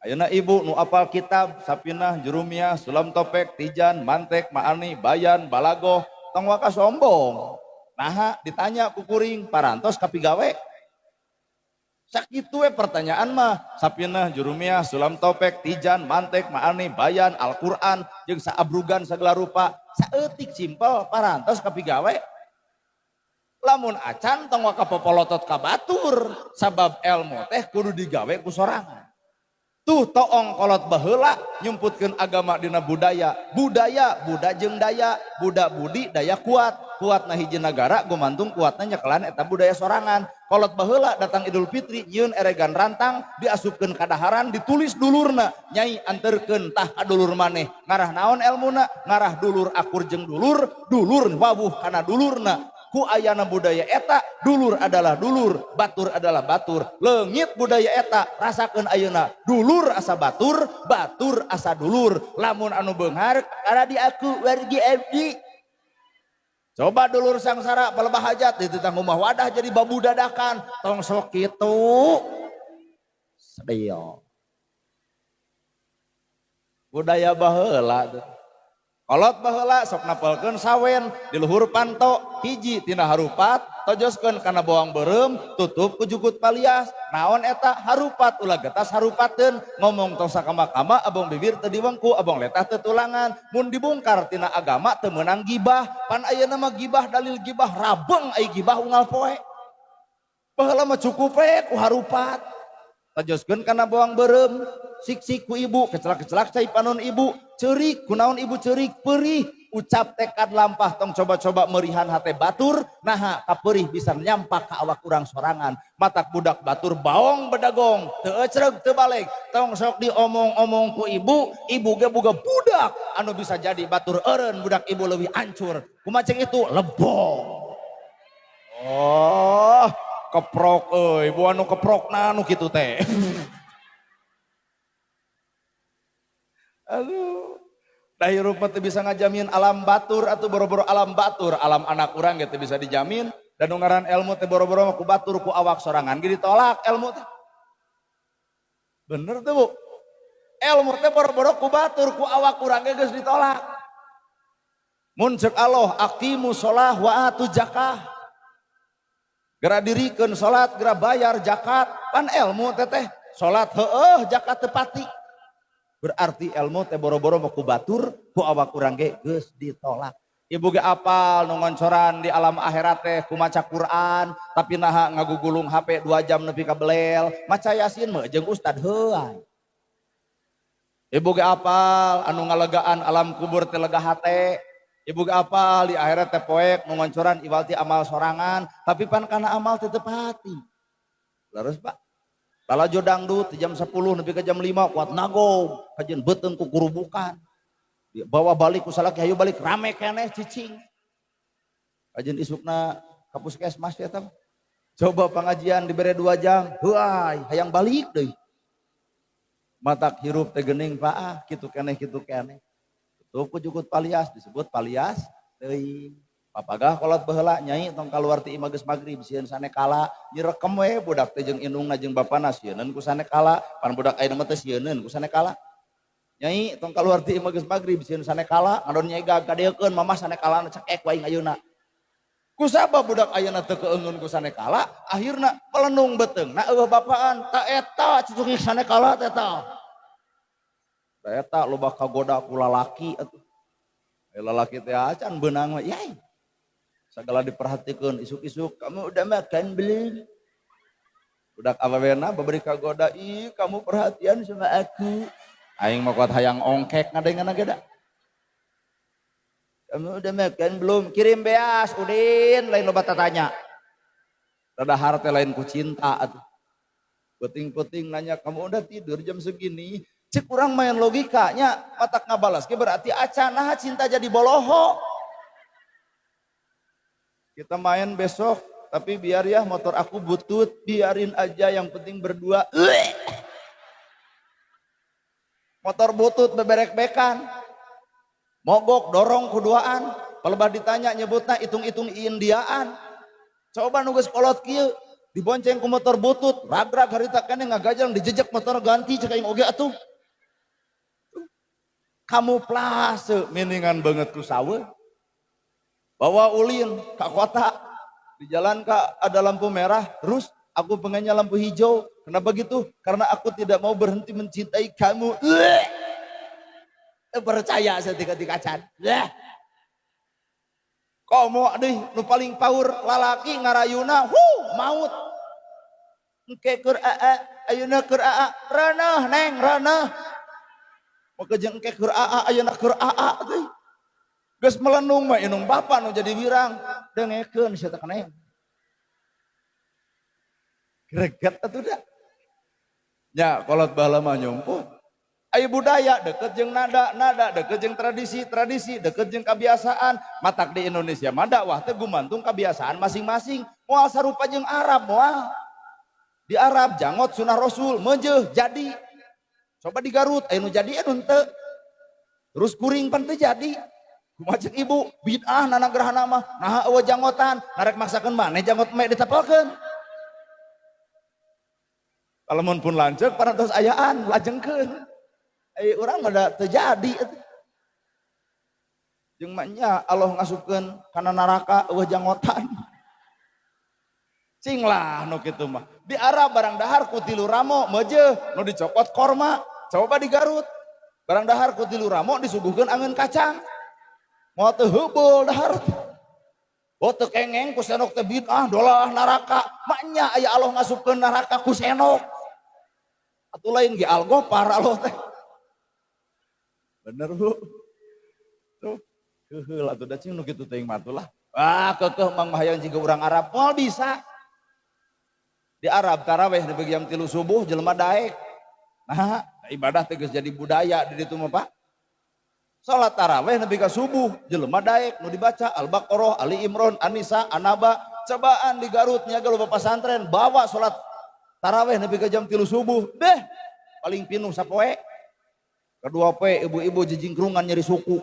Ayeuna ibu nu apal kitab Sapinah, Jurumiyah, Sulam Topek, Tijan, Mantek, Maani, Bayan, Balagoh, tong waka sombong. Naha ditanya ku kuring parantos kapigawe. Sakitu we pertanyaan mah Sapinah, Jurumiyah, Sulam Topek, Tijan, Mantek, Maani, Bayan, Al-Qur'an jeung saabrugan sagala rupa. Saeutik simpel parantos kapigawe. Lamun acan tong waka popolotot ka batur sabab elmu teh kudu digawe ku sorangan. Tuh toong kolot baheula nyumputkeun agama dina budaya. Budaya, budak jeung daya, budak budi daya kuat. Kuatna hiji nagara gumantung kuatna nyekelan eta budaya sorangan. Kolot baheula datang Idul Fitri nyieun eregan rantang diasupkeun kadaharan ditulis dulurna nyai anterkeun tah ka dulur maneh. Ngarah naon elmuna? Ngarah dulur akur jeung dulur, dulur wawuh kana dulurna. Ku ayana budaya eta, dulur adalah dulur, batur adalah batur. Leungit budaya eta, rasakeun ayeuna. Dulur asa batur, batur asa dulur. Lamun anu beunghar kada diaku wargi abdi. Coba dulur sangsara palebah hajat di titang rumah wadah jadi babu dadakan. Tong sok kitu. Sedih. Budaya baheula tuh. Kolot baheula sok napelkeun sawen di luhur panto hiji tina harupat tojoskeun kana bawang beureum tutup ku jukut palias. Naon eta harupat ulah getas harupateun ngomong tong sakama-kama abong bibir teu diwengku abong letah teu tulangan mun dibungkar tina agama teu meunang gibah pan ayeuna mah gibah dalil gibah rabeng ai gibah unggal poe. Baheula mah cukup we ku harupat tojoskeun kana bawang beureum sik-sik ku ibu kecelak-kecelak cai panon ibu ceurik kunaon ibu ceurik perih ucap tekad lampah tong coba-coba merihan hate batur naha kaperih bisa nyampak ka awak urang sorangan matak budak batur baong bedagong teu ecreg teu balik tong sok diomong-omong ku ibu ibu ge boga budak anu bisa jadi batur eureun budak ibu leuwih ancur kumaceng itu lebong. Oh keprok euy bu anu keprokna anu kitu teh. Aduh, dah hirup mah teu bisa ngajamin alam batur atau boro-boro alam batur, alam anak urang ge teu bisa dijamin dan ngaran ilmu teh boro-boro ku batur ku awak sorangan ge ditolak ilmu teh. Bener tuh Bu. Ilmu teh boro-boro ku batur ku awak urang ge geus ditolak. Mun ceuk Allah aqimu shalah wa atu zakah. Gera dirikeun salat, gera bayar zakat, pan ilmu teh teh salat heueuh zakat teu pati. Berarti ilmu teh boro-boro mah ku batur ku awak urang ge geus ditolak. Ibu ge apal nu ngoncoran di alam akhirat teh ku maca Quran tapi naha ngagugulung HP 2 jam nepi ka belel maca Yasin mah jeung ustad heuan. Ibu ge apal anu ngalegaan alam kubur teh lega hate. Ibu ge apal di akhirat teh poek nu ngoncoran iwal ti amal sorangan tapi pan kana amal teh teu pati. Leres Pak. Lalajo dangdut jam 10 nepi ka jam 5 kuat nagog kajian beuteung ku kurubukan. Bawa balik ku salaki hayu balik rame keneh cicing. Kajian isukna ka puskesmas eta. Coba pengajian dibere 2 jam, heuay hayang balik deui. Matak hirup teh geuning Pak ah kitu keneh kitu keneh. Tutup ku jukut palias disebut palias teuing. Papagah kolot baheula nyai tong kaluar ti imah geus magrib sieun sanekala nyirekem we budak teh jeung indungna jeung bapana sieuneun ku sanekala pan budak ayeuna mah teh sieuneun ku sanekala. Nyai tong kaluar ti imah geus magrib sieun sanekala ngadon nyegag kadeukeun mamah sanekalana cekek wae ayeuna. Kusabab budak ayeuna teu keungeun ku sanekala akhirna pelenung beuteungna eueuh bapaan ta eta cucuk sanekala teh ta. Ta eta loba kagoda ku lalaki atuh. Lalaki teh acan beunang mah yai. Segala diperhatikan isuk-isuk kamu udah makan belum? Budak awewena babari kagoda ih kamu perhatian sama aku. Aing mah kuat hayang ongkek ngadengeuna ge da. Kamu udah makan belum? Kirim beas udin lain loba tatanya. Dadahar teh lain ku cinta atuh. Peting-peting nanya kamu udah tidur jam segini? Cek urang main logikanya matak ngabalas ge berarti acan nah cinta jadi boloho. Kita main besok, tapi biar ya motor aku butut, biarin aja yang penting berdua. Motor butut beberek-bekan. Mogok dorong kuduaan, palebah ditanya nyebutna hitung-hitung Indiaan. Coba nu geus kolot kieu, dibonceng ku motor butut, ragrag harita keneh ngagajang dijejek motor ganti cek aing oge atuh. Kamuflase miningan banget ku sawe. Bawa ulin ke kota, di jalan kak ada lampu merah, terus aku pengennya lampu hijau. Kenapa gitu? Karena aku tidak mau berhenti mencintai kamu. Percaya saya tiga-tiga can. Komo deh, nu paling power lalaki ngarayuna, hu maut. Engke keur aa, ayeuna keur aa, reuneuh neng reuneuh. Maka jeung engke keur aa, ayeuna keur aa teh. Geus melenung mah indung bapa nu jadi wirang, dengekeun sia teh neng. Greget atuh da. Nya kolot baheula mah nyumput. Ai budaya deket jeung nada, nada deket jeung tradisi, tradisi deket jeung kebiasaan. Matak di Indonesia mah dakwah teh gumantung kebiasaan masing-masing. Moal sarupa jeung Arab moal. Di Arab jangot sunah Rasul meujeuh jadi. Coba di Garut aya nu jadi anu henteu. Terus kuring pan teu jadi. Kumaha ceuk ibu bid'ah nana gerhana mah naha eueuh janggotan narek maksakeun maneh janggot mek ditepelkeun. Lamun pun lanceuk parantos ayaan lajengkeun. Ai urang mah da teu jadi atuh. Jeung mah nya Allah ngasupkeun kana neraka eueuh jangotan. Cing lah nu kitu mah. Di Arab barang dahar ku tilu ramo meujeuh nu dicokot korma. Coba di Garut. Barang dahar ku tilu ramo disuguhkeun angeun kacang. Moal teu heubeul dahar. Oh teu kengeng ku senok teh bid'ah dolah neraka. Maknya aya Allah ngasupkeun neraka ku senok. Atuh lain ge Al-Ghaffar Allah teh. Bener Bu. Tuh keuheul atuh da cing nu kitu teuing mah atuh lah. Ah keukeuh mang mah hayang jiga urang Arab moal bisa. Di Arab taraweh di jam 3 subuh jelema daek. Nah, ibadah teh geus jadi budaya di ditu mah Pak. Salat taraweh nepi ka subuh jelema daek nu dibaca Al-Baqarah, Ali Imran, An-Nisa, An-Naba. Cobaan di Garut nya ge loba pasantren bawa salat taraweh nepi ka jam 3 subuh. Beh, paling pinuh sapoe. Kedua poe ibu-ibu jejingkrungan nyeri suku.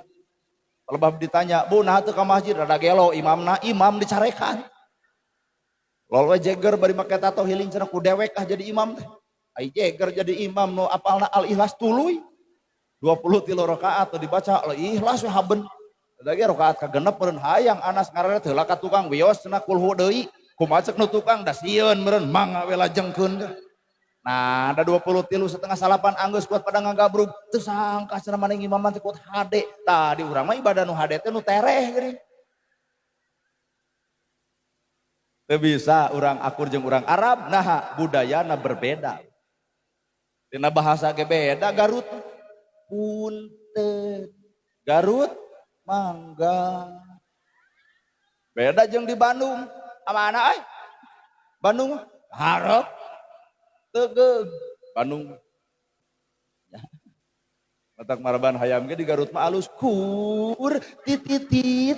Lebah ditanya, "Bu, naha teu ka masjid?" Rada gelo imamna, imam dicarekan. Lol we jeger bari make tato healing cenah ku dewek ah jadi imam teh. Ai jeger jadi imam nu apalna Al-Ikhlas tuluy. 23 rakaat teu dibaca Al-Ikhlas we haben. Da ge rakaat kagenep meureun hayang Anas ngaranna teh heula ka tukang wios cenah kulhu deui. Kumaha cek nu tukang da sieun meureun mangga we lajengkeun teh. Nah, ada 23 setengah salapan anggeus kuat pada ngagabrug. Teu sangka cenah maneh imaman teh kuat hade. Tah di urang mah ibadah nu hade teh nu tereh geuning. Teu bisa urang akur jeung urang Arab, nah budayana berbeda. Dina bahasa ge beda Garut. Punten. Garut mangga. Beda jeung di Bandung. Amana euy? Bandung hareup tegeug Bandung. Ya. Matak maraban hayam ge di Garut mah alus kur titi.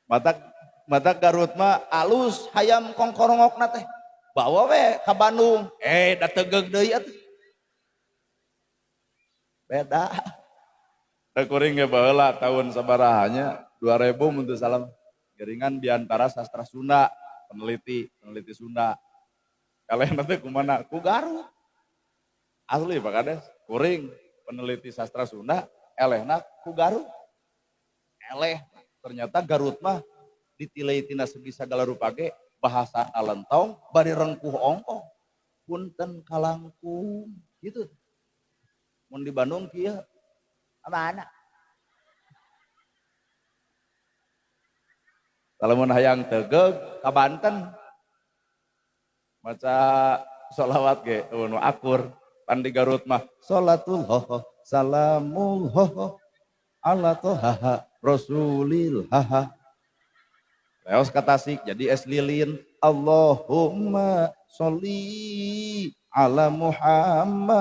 Matak Garut mah alus hayam kongkorongokna teh. Bawa we ka Bandung, da tegeug deui atuh. Beda. Teu kuring ge baheula tahun sabarahanya 2000 mun teu salah. Geringan biantara sastra Sunda, peneliti Sunda. Kalehna teh kumana? Ku Garut. Asli Pak Kades, kuring peneliti sastra Sunda, elehna ku Garut. Eleh ternyata Garut mah ditilai tina segi sagala rupa ge bahasa alentong bari rengkuh ongkoh. Punten kalangkung gitu. Mun di Bandung kieu mana? Lamun hayang tegeug ka Banten maca sholawat ge nu akur. Pan di Garut mah sholatullah salamullah ala tohaha rasulillah. Leos ka Tasik jadi es lilin Allahumma sholli ala Muhammad.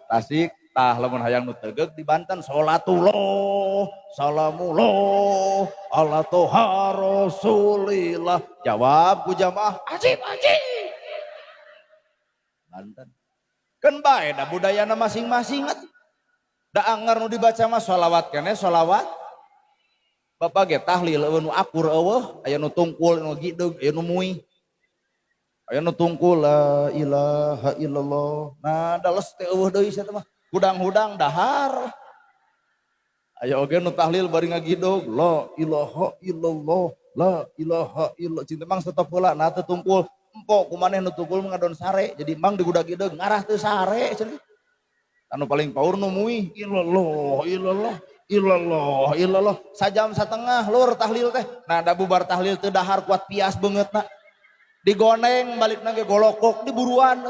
Tasik tah lamun hayang nu tegeug di Banten sholatullah salamullah ala toha rasulillah. Jawab ku jamaah ajib ajib. Banten kan bae da budayana masing-masing atuh. Da anger nu dibaca mah sholawat keneh sholawat. Bapak ge tahlil eueuh nu akur eueuh, aya nu tungkul nu gideug, aya nu muih. Aya nu tungkul la ilaha illallah. Nah, dales teh eueuh deui sia teh mah. Hudang-hudang dahar. Aya oge nu tahlil bari ngagidog la ilaha illallah, la ilaha illallah. Cinta mang stop heula nah teu tungkul. Empok kumaneh nu tungkul ngadon sare, jadi mang digudag-gideg ngarah teu sare cenah. Anu paling paur nu muih illallah illallah illallah illallah sajam satengah lur tahlil teh. Nah da bubar tahlil teu dahar kuat pias beungeutna. Digoneng balikna ge golokok diburuan.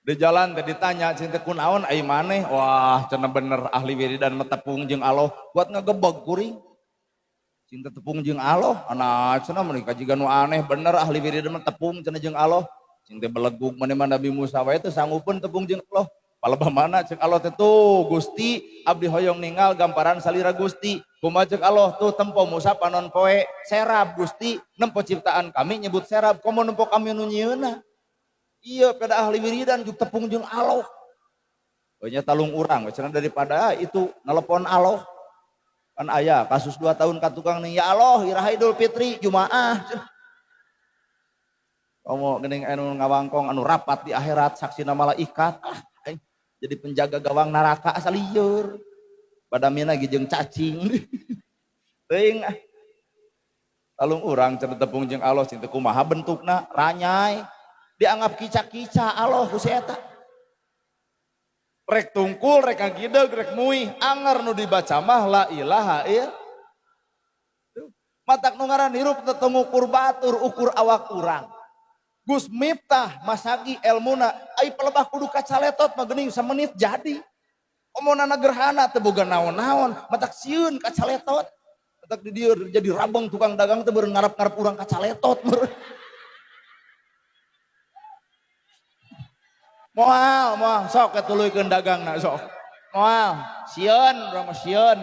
Di jalan teh ditanya cinta kunaon ai maneh? Wah cenah bener ahli wiridan mah tepung jeung Allah kuat ngagebeg kuring. Cinta tepung jeung Allah ana cenah meuni kajiga nu aneh bener ahli wiridan mah tepung cenah jeung Allah. Cinta belegug maneh mah Nabi Musa wae teu sanggupeun tepung jeung Allah. Palebah mana cek Allah teh tuh Gusti abdi hoyong ninggal gamparan salira Gusti. Kumaha cek Allah tuh tempo Musa panon poe serab Gusti nempo ciptaan kami nyebut serab komo nempo kami nu nyieunna. Iya pada ahli wiridan juk tepung jeung Allah. Nya talung urang we cenah daripada itu nelepon Allah. Kan aya kasus 2 tahun ka tukang nih ya Allah iraha Idul Fitri Jumaah. Komo geuning anu ngawangkong anu rapat di akhirat saksina malaikat. Ah, aing. Jadi penjaga gawang neraka asa lieur. Badamina ge jeung cacing. Teuing ah. Talung urang cenah tepung jeung Allah cing teu kumaha bentukna ranyai. Dianggap kica-kica Allah ku si eta. Rek tungkul, rek ngagideg, rek muih, anger nu dibaca mah la ilaha illallah. Matak nu ngaran hirup teu ngukur batur, ukur awak urang. Gus Miftah masagi elmuna, ai pelebah kudu kacaletot mah geuning samenit jadi. Omonana gerhana teu boga naon-naon, matak sieun kacaletot. Matak di dieu jadi rabeng tukang dagang teh beureun ngarep-ngarep urang kacaletot beureun. Moal, moal sok ketuluykeun dagangna sok. Moal, sieun urang mah sieun.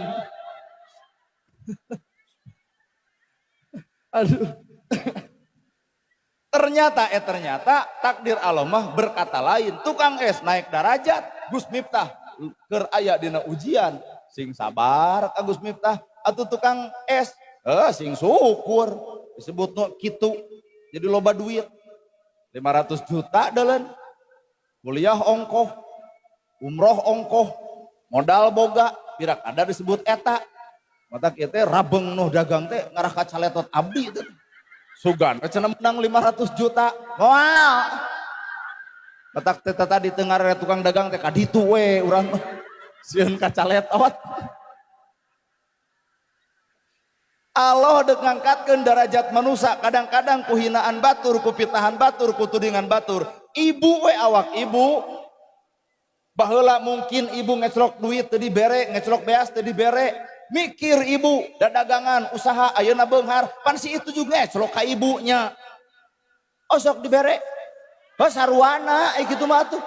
Aduh. Ternyata takdir Allah mah berkata lain. Tukang es naik darajat, Gus Miftah keur aya dina ujian, sing sabar ka Gus Miftah. Atuh tukang es, sing syukur disebut nu kitu. Jadi loba duit. 500 juta deuleun. Kuliah ongkoh, umroh ongkoh, modal boga, pira kada disebut eta. Mata kita rabeng nuh dagang teh ngarah ka caletot abdi teh. Sugan cenah menang 500 juta. Moal. Matak teh tadi teu ngarah tukang dagang teh ka ditu we urang mah. Sieun ka caletot. Allah deuk ngangkatkeun darajat manusia kadang-kadang ku hinaan batur, ku pitahan batur, ku tudingan batur. Ibu we awak ibu. Baheula mungkin ibu ngeclok duit teu dibere, ngeclok beas teu dibere. Mikir ibu, dadagangan, usaha, ayeuna beunghar, pan si itu juga ngeclok ka ibunya. Osok dibere. Heuh sarwana ai kitu mah atuh.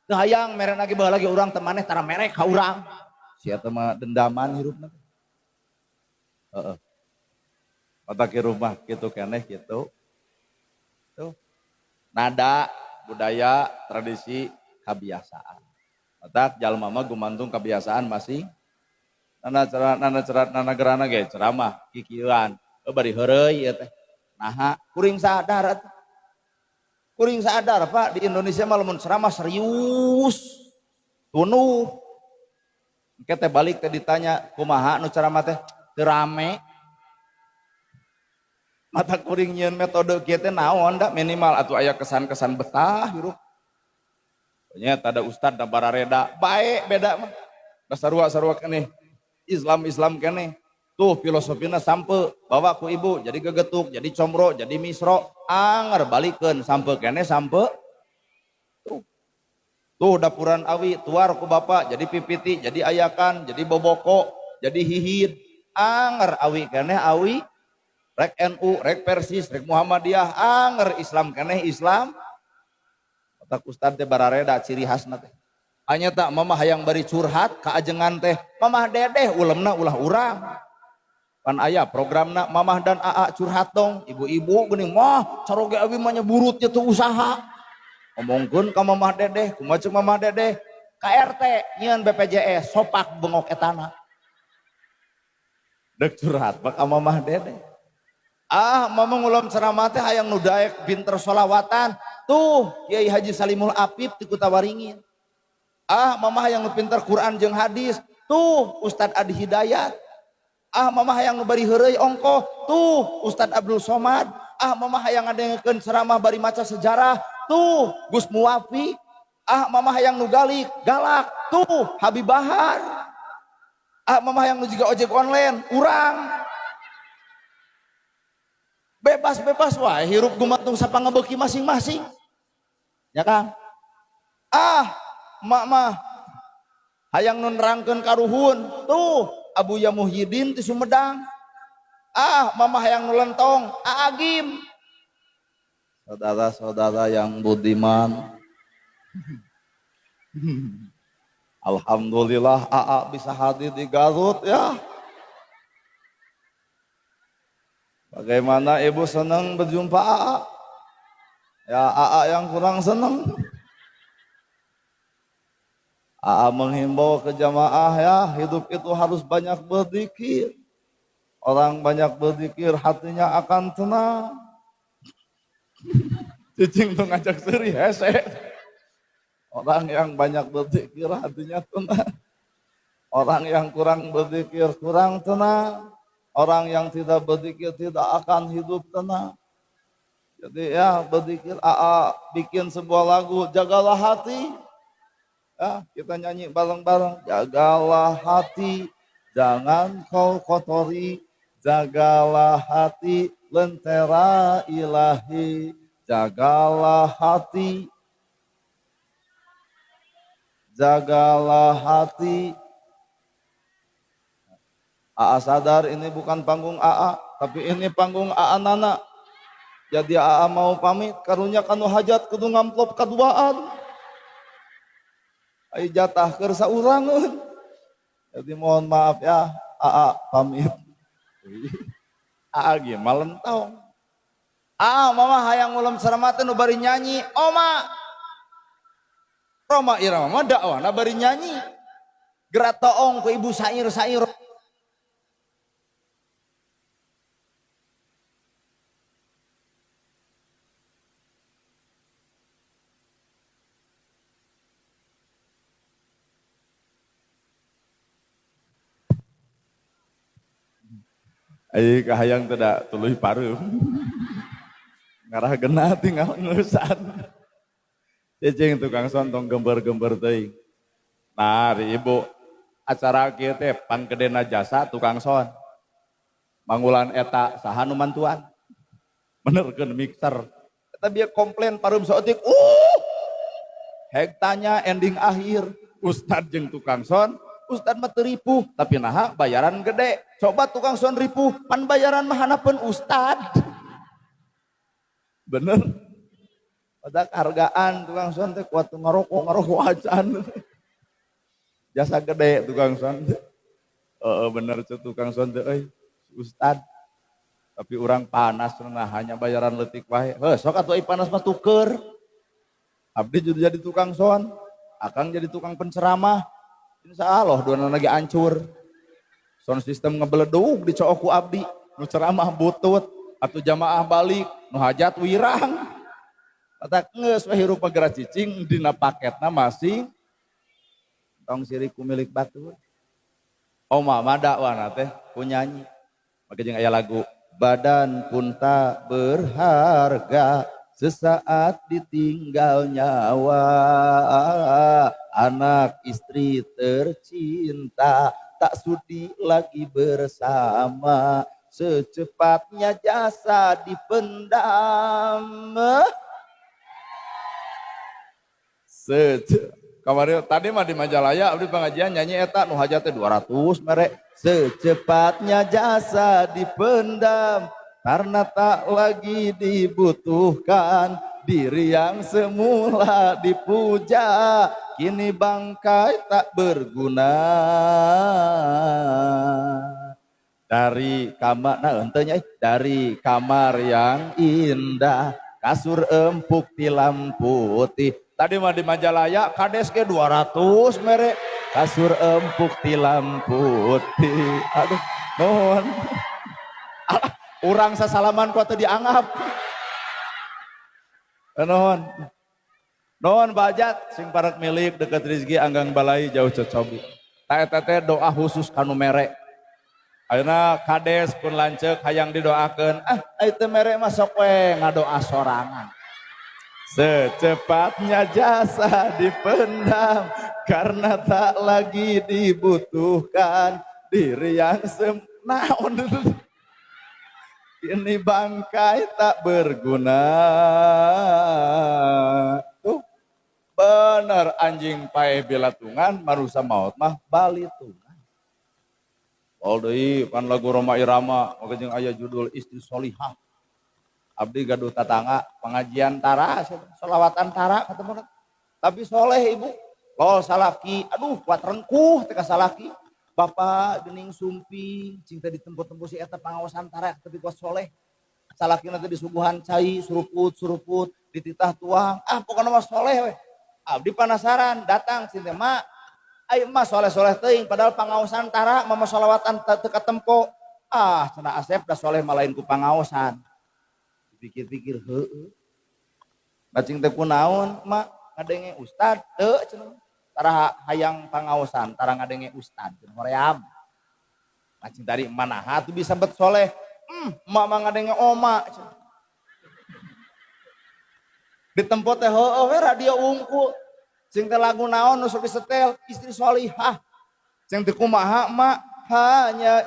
Teu hayang mere lagi baheula lagi urang teh maneh tara mere ka urang. Si eta mah dendaman hirupna. Heeh. Otak rumah kitu keneh kitu. Tuh. Nada, budaya, tradisi, kebiasaan. Otak jalma mah gumantung kebiasaan masing. Nana cerah, nana cerat, nana gerana ge ceramah kikieuan. Bari heureuy ieu teh. Naha kuring sadar atuh. Kuring sadar Pak, di Indonesia mah lamun ceramah serius. Tunuh. Engke teh balik teh ditanya kumaha nu ceramah teh? Teu rame. Mata kuring nyieun metode kieu teh naon da minimal atuh aya kesan-kesan betah hirup. Nya tada ustad da barareda, bae beda mah. Da sarua-sarua keneh. Islam-Islam keneh. Tuh filosofina sampe bawa ku ibu jadi gegetuk, jadi comro, jadi misro, anger balikeun sampe keneh sampe. Tuh. Tuh dapuran awi tuar ku bapak jadi pipiti, jadi ayakan, jadi boboko, jadi hihid. Anger awi keneh awi rek NU, rek Persis, rek Muhammadiyah, anger Islam keneh Islam. Otak ustad teh barareda ciri khasna teh. Hanya tak mamah hayang bari curhat ka ajengan teh, mamah dedeh ulemna ulah urang. Pan aya programna mamah dan aa curhat dong, ibu-ibu geuning mah caroge abi mah nya burutnya tuh usaha. Ngomongkeun ka mamah dedeh, kumaha ceuk mamah dedeh? Ka RT nyieun BPJS sopak bengok etana. Dek curhat bak ka mamah dedeh. Ah, mamah ngulom ceramah teh hayang nu daek pinter solawatan. Tuh Kiai Haji Salimul Apip ti Kutawaringin. Ah, mamah hayang nu pinter Quran jeung hadis. Tuh Ustad Adi Hidayat. Ah, mamah hayang nu bari heureuy ongkoh. Tuh Ustad Abdul Somad. Ah, mamah hayang ngadengekeun ceramah bari maca sejarah. Tuh Gus Muwafi. Ah, mamah hayang nu galik, galak. Tuh Habib Bahar. Ah, mamah hayang nu jiga ojek online, urang. Bebas-bebas wae hirup gumantung sapangebeuki masing-masing. Ya Kang. Ah, mak mah hayang nu nerangkeun karuhun. Tuh Abuya Muhyiddin ti Sumedang. Ah, mama hayang nu lentong, Agim. Saudara-saudara yang budiman. Alhamdulillah AA bisa hadir di Garut ya. Bagaimana ibu senang berjumpa AA? Ya AA yang kurang senang. AA menghimbau ke jamaah ya, hidup itu harus banyak berzikir. Orang banyak berzikir hatinya akan tenang. Cicing tuh ngajak seri hese. Orang yang banyak berzikir hatinya tenang. Orang yang kurang berzikir kurang tenang. Orang yang tidak berzikir tidak akan hidup tenang. Jadi ya berzikir, AA bikin sebuah lagu, jagalah hati. Ya, kita nyanyi bareng-bareng. Jagalah hati, jangan kau kotori. Jagalah hati, lentera ilahi. Jagalah hati, jagalah hati. AA sadar ini bukan panggung AA, tapi ini panggung AA Nana. Jadi AA mau pamit, karunya kanu hajat kudu ngamplop kaduaan. Ai jatah keur saurangeun. Jadi mohon maaf ya, AA pamit. AA ge malentong. Ah, mama hayang ulem ceramah teh nu bari nyanyi, Oma. Rhoma Irama mah dakwahna bari nyanyi. Geura toong ku ibu sair-sair. Ai kahayang teh da tuluy pareum. Ngarah genah tinggal ngeusan. Cicing tukang sound tong gember-gember teuing. Nah, ari ibu acara kieu teh panggedena jasa tukang sound. Mangulan eta saha nu mantuan? Benerkeun mixer. Eta bieu komplain pareum saeutik. Hek tanya ending akhir. Ustad jeung tukang sound, ustad mah teu ripuh, tapi naha bayaran gede. Coba tukang sound ripuh, pan bayaran mah hanapeun ustad. Bener. Pada hargaan tukang sound teh kuat ngarokok, ngarokok acan. Jasa gede tukang sound teh. Heeh, bener tuh tukang sound teh euy, ustad. Tapi urang panas nah hanya bayaran leutik wae. Heuh, sok atuh panas mah tuker. Abdi jadi tukang sound, akang jadi tukang penceramah. Insya Allah dua lagi hancur. Sound system ngebeledug dicook ku abdi, nu ceramah butut, atau jamaah balik, nu hajat wirang. Kata geus we hirup geura cicing dina paketna masih tong sirik ku milik batur. Oh mama dakwana teh ku nyanyi. Make jeung aya lagu badan pun tak berharga sesaat ditinggal nyawa, anak istri tercinta tak sudi lagi bersama, secepatnya jasa dipendam. Kamari tadi mah di Majalaya abdi pengajian nyanyi eta nu hajat teh 200 mere. Secepatnya jasa dipendam karena tak lagi dibutuhkan, diri yang semula dipuja kini bangkai tak berguna. Dari kamar, nah entenya, dari kamar yang indah, kasur empuk tilam putih. Tadi mah di Majalaya kades ke 200 mere, kasur empuk tilam putih. Aduh, nuhun. Alah, urang sasalaman ku teu dianggap. Nuhun. Nuhun bajat sing parek milik deket rezeki anggang balai jauh cocobi. Ta eta teh doa khusus kanu mere. Ayeuna kades pun lanceuk hayang didoakeun. Ah, ai teu mere mah sok we ngadoa sorangan. Secepatnya jasa dipendam karena tak lagi dibutuhkan, diri yang naon ini bangkai tak berguna. Tuh bener anjing paeh bilatungan marusa maut mah balitungan. All deui pan lagu Rhoma Irama maka jeung aya judul Istri Solihah. Abdi gaduh tatangga pengajian tara selawatan tara ketemu tapi soleh ibu lol salaki aduh kuat rengkuh teh ka salaki bapak gening sumping cing teh ditempo-tempo si eta pangaosan tara tapi kuat soleh salaki teh disuguhan cai suruput suruput dititah tuang ah pokona mah soleh we. Abdi penasaran datang cing teh mak ai mah soleh-soleh teuing padahal pangaosan tara mama solawatan teu katempo ah cenah Asep da soleh mah lain ku pangaosan. Pikir-pikir heueuh. Bacing teh kunaon mak ngadenge ustad teu cenah. Tara hayang pangaosan, tara ngadenge ustad cenah hoream. Macing tadi manaha tuh bisa bet soleh. Emak mah ngadenge oma cenah. Di tempat teh heueuh we radio unggul. Cing teh lagu naon nu sok disetel istri solihah. Cing teh kumaha emak? Hanya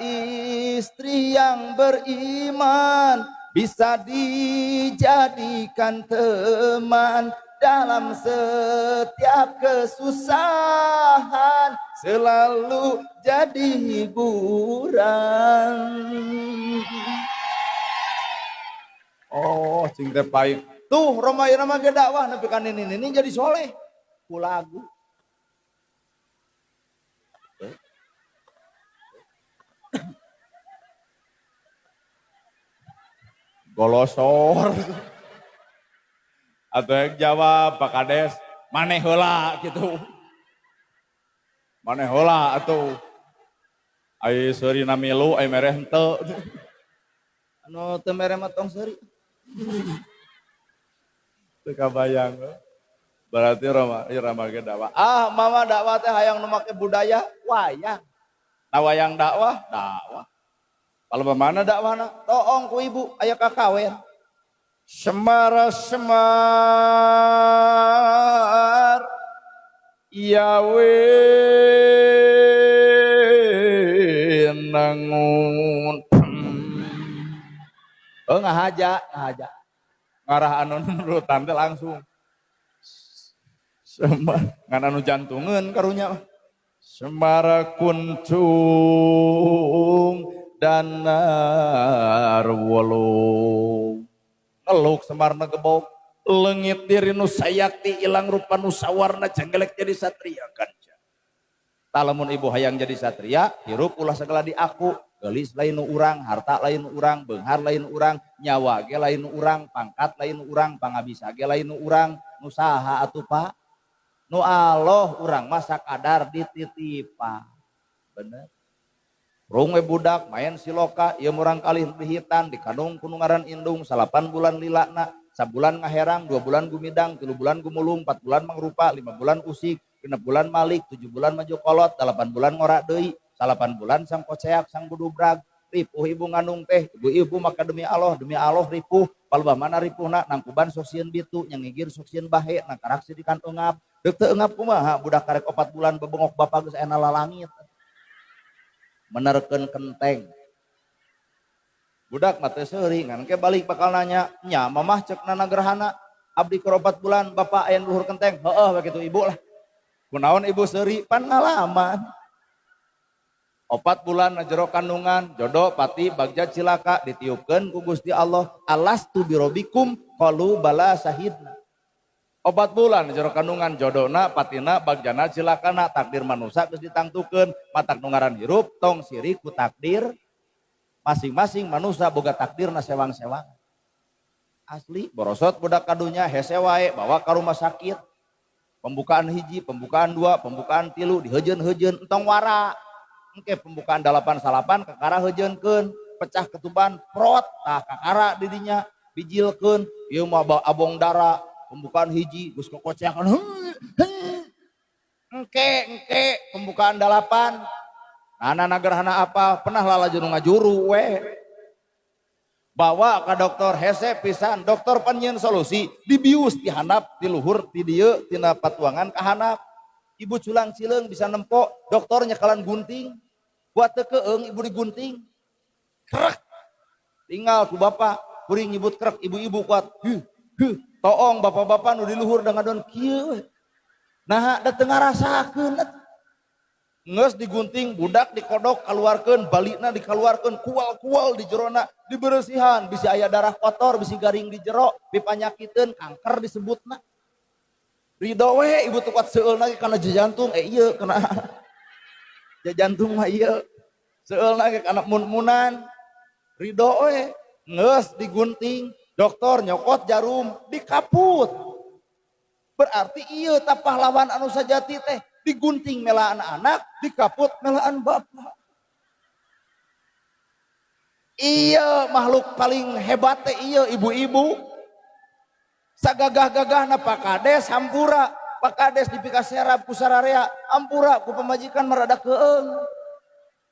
istri yang beriman bisa dijadikan teman dalam setiap kesusahan, selalu jadi hiburan. Oh, cing teh paing. Tuh Rhoma Irama ge dakwah nepi ka nini-nini jadi soleh ku lagu. Golosor. Atau yang jawab Pak Kades, maneh heula gitu. Maneh heula atuh. Ai seurina milu, ai mere henteu. Anu teu mere mah tong seuri. Teu kabayang. Berarti Rhoma Irama ge dakwah. Ah, mama dakwah teh hayang nu make budaya wayang. Nah wayang dakwah, dakwah. Kalau mana dakwahna? Toong ku ibu aya kakawen. Semara semar yawe nangun. Oh, ngahaja, ngahaja. Ngarah anu nurutan teh langsung. Semar ngan anu jantungeun karunya. Semara kuncung danar wolo. Ngeluk Semarna gebok. Leungit diri nu sayakti ilang rupa nu sawarna jenggelek jadi satria kanca. Talamun ibu hayang jadi satria, hirup ulah segala diaku. Geulis lain nu urang, harta lain nu urang, beunghar lain nu urang, nyawa ge lain nu urang, pangkat lain nu urang, pangabisa ge lain nu urang. Nu saha atuh Pak? Nu Allah urang mah sakadar dititipan. Bener. Rung we budak main siloka, ieu murang kalih dihitan, dikandung ku nu ngaran indung, 8 bulan lilana, sabulan ngaherang, 2 bulan gumidang, 3 bulan gumulung, 4 bulan mangrupa, 5 bulan usik, 6 bulan malik, 7 bulan maju kolot, 8 bulan ngorak deui, 8 bulan sang koceak, sang budubrag. Ripuh ibu ngandung teh, ibu-ibu maka demi Allah ripuh. Palebah mana ripuhna, nangkuban sok sieun bitu, nyangigir sok sieun bahe, nangkarak sidikan eungap. Deuk teu eungap kumaha, budak karek 4 bulan bebengok bapak geus aya lalangit. Menerkeun kenteng. Budak mah teu seuri, ngan ke balik bakal nanya, nya mamah cek nana gerhana, abdi keur 4 bulan bapak aya luhur kenteng. Heeh begitu ibu lah. Kunaon ibu seuri pan ngalaman. 4 bulan na jero kandungan, jodoh pati bagja cilaka ditiupkeun ku Gusti Allah. Alastu birobikum qalu bala sahidna. 4 bulan jero kandungan jodona patina bagjana cilakana takdir manusia geus ditangtukeun matak nu ngaran hirup tong sirik ku takdir masing-masing manusia boga takdirna sewang-sewang. Asli borosot budak kadunya hese wae bawa ka rumah sakit. Pembukaan hiji, pembukaan 2, pembukaan 3 dihejeun-hejeun entong wara. Engke pembukaan 8 salapan kakara heujeunkeun, pecah ketuban prot tah kakara didinya bijilkeun, ieu mah abong dara. Pembukaan hiji geus kokoceakan. Engke engke pembukaan 8. Nana nagerhana apa? Pernah lalajo nu ngajuru we. Bawa ka dokter hese pisan, dokter pan nyieun solusi, dibius di handap, di luhur, di dieu, tina patuangan ka handap. Ibu culang cileung bisa nempo, dokter nyekalan gunting. Buat teu keung ibu digunting. Krek. Tinggal ku bapak, kuring nyebut krek, ibu-ibu kuat. Huh, huh. Toong bapak-bapak nu di luhur da ngadon kieu we. Nah, da teu ngarasakeun. Geus digunting, budak dikodok, kaluarkeun, balikna dikaluarkeun, kual-kual di jerona, diberesihan, bisi aya darah kotor, bisi garing di jero, pipanyakiteun, kanker disebutna. Ridho we ibu teu kuat seueulna ge kana jantung, ieu kana jantung mah ieu. Seueulna ge kana mun-munan. Ridho we, geus digunting, dokter nyokot jarum, dikaput. Berarti ieu tah pahlawan anu sajati teh. Digunting melaan anak, dikaput melaan bapak. Iya makhluk paling hebat teh iya ibu-ibu. Sagagah-gagahna Pak Kades hampura. Pak Kades dipikaserap ku sararea, ampura ku pamajikan merada keeng.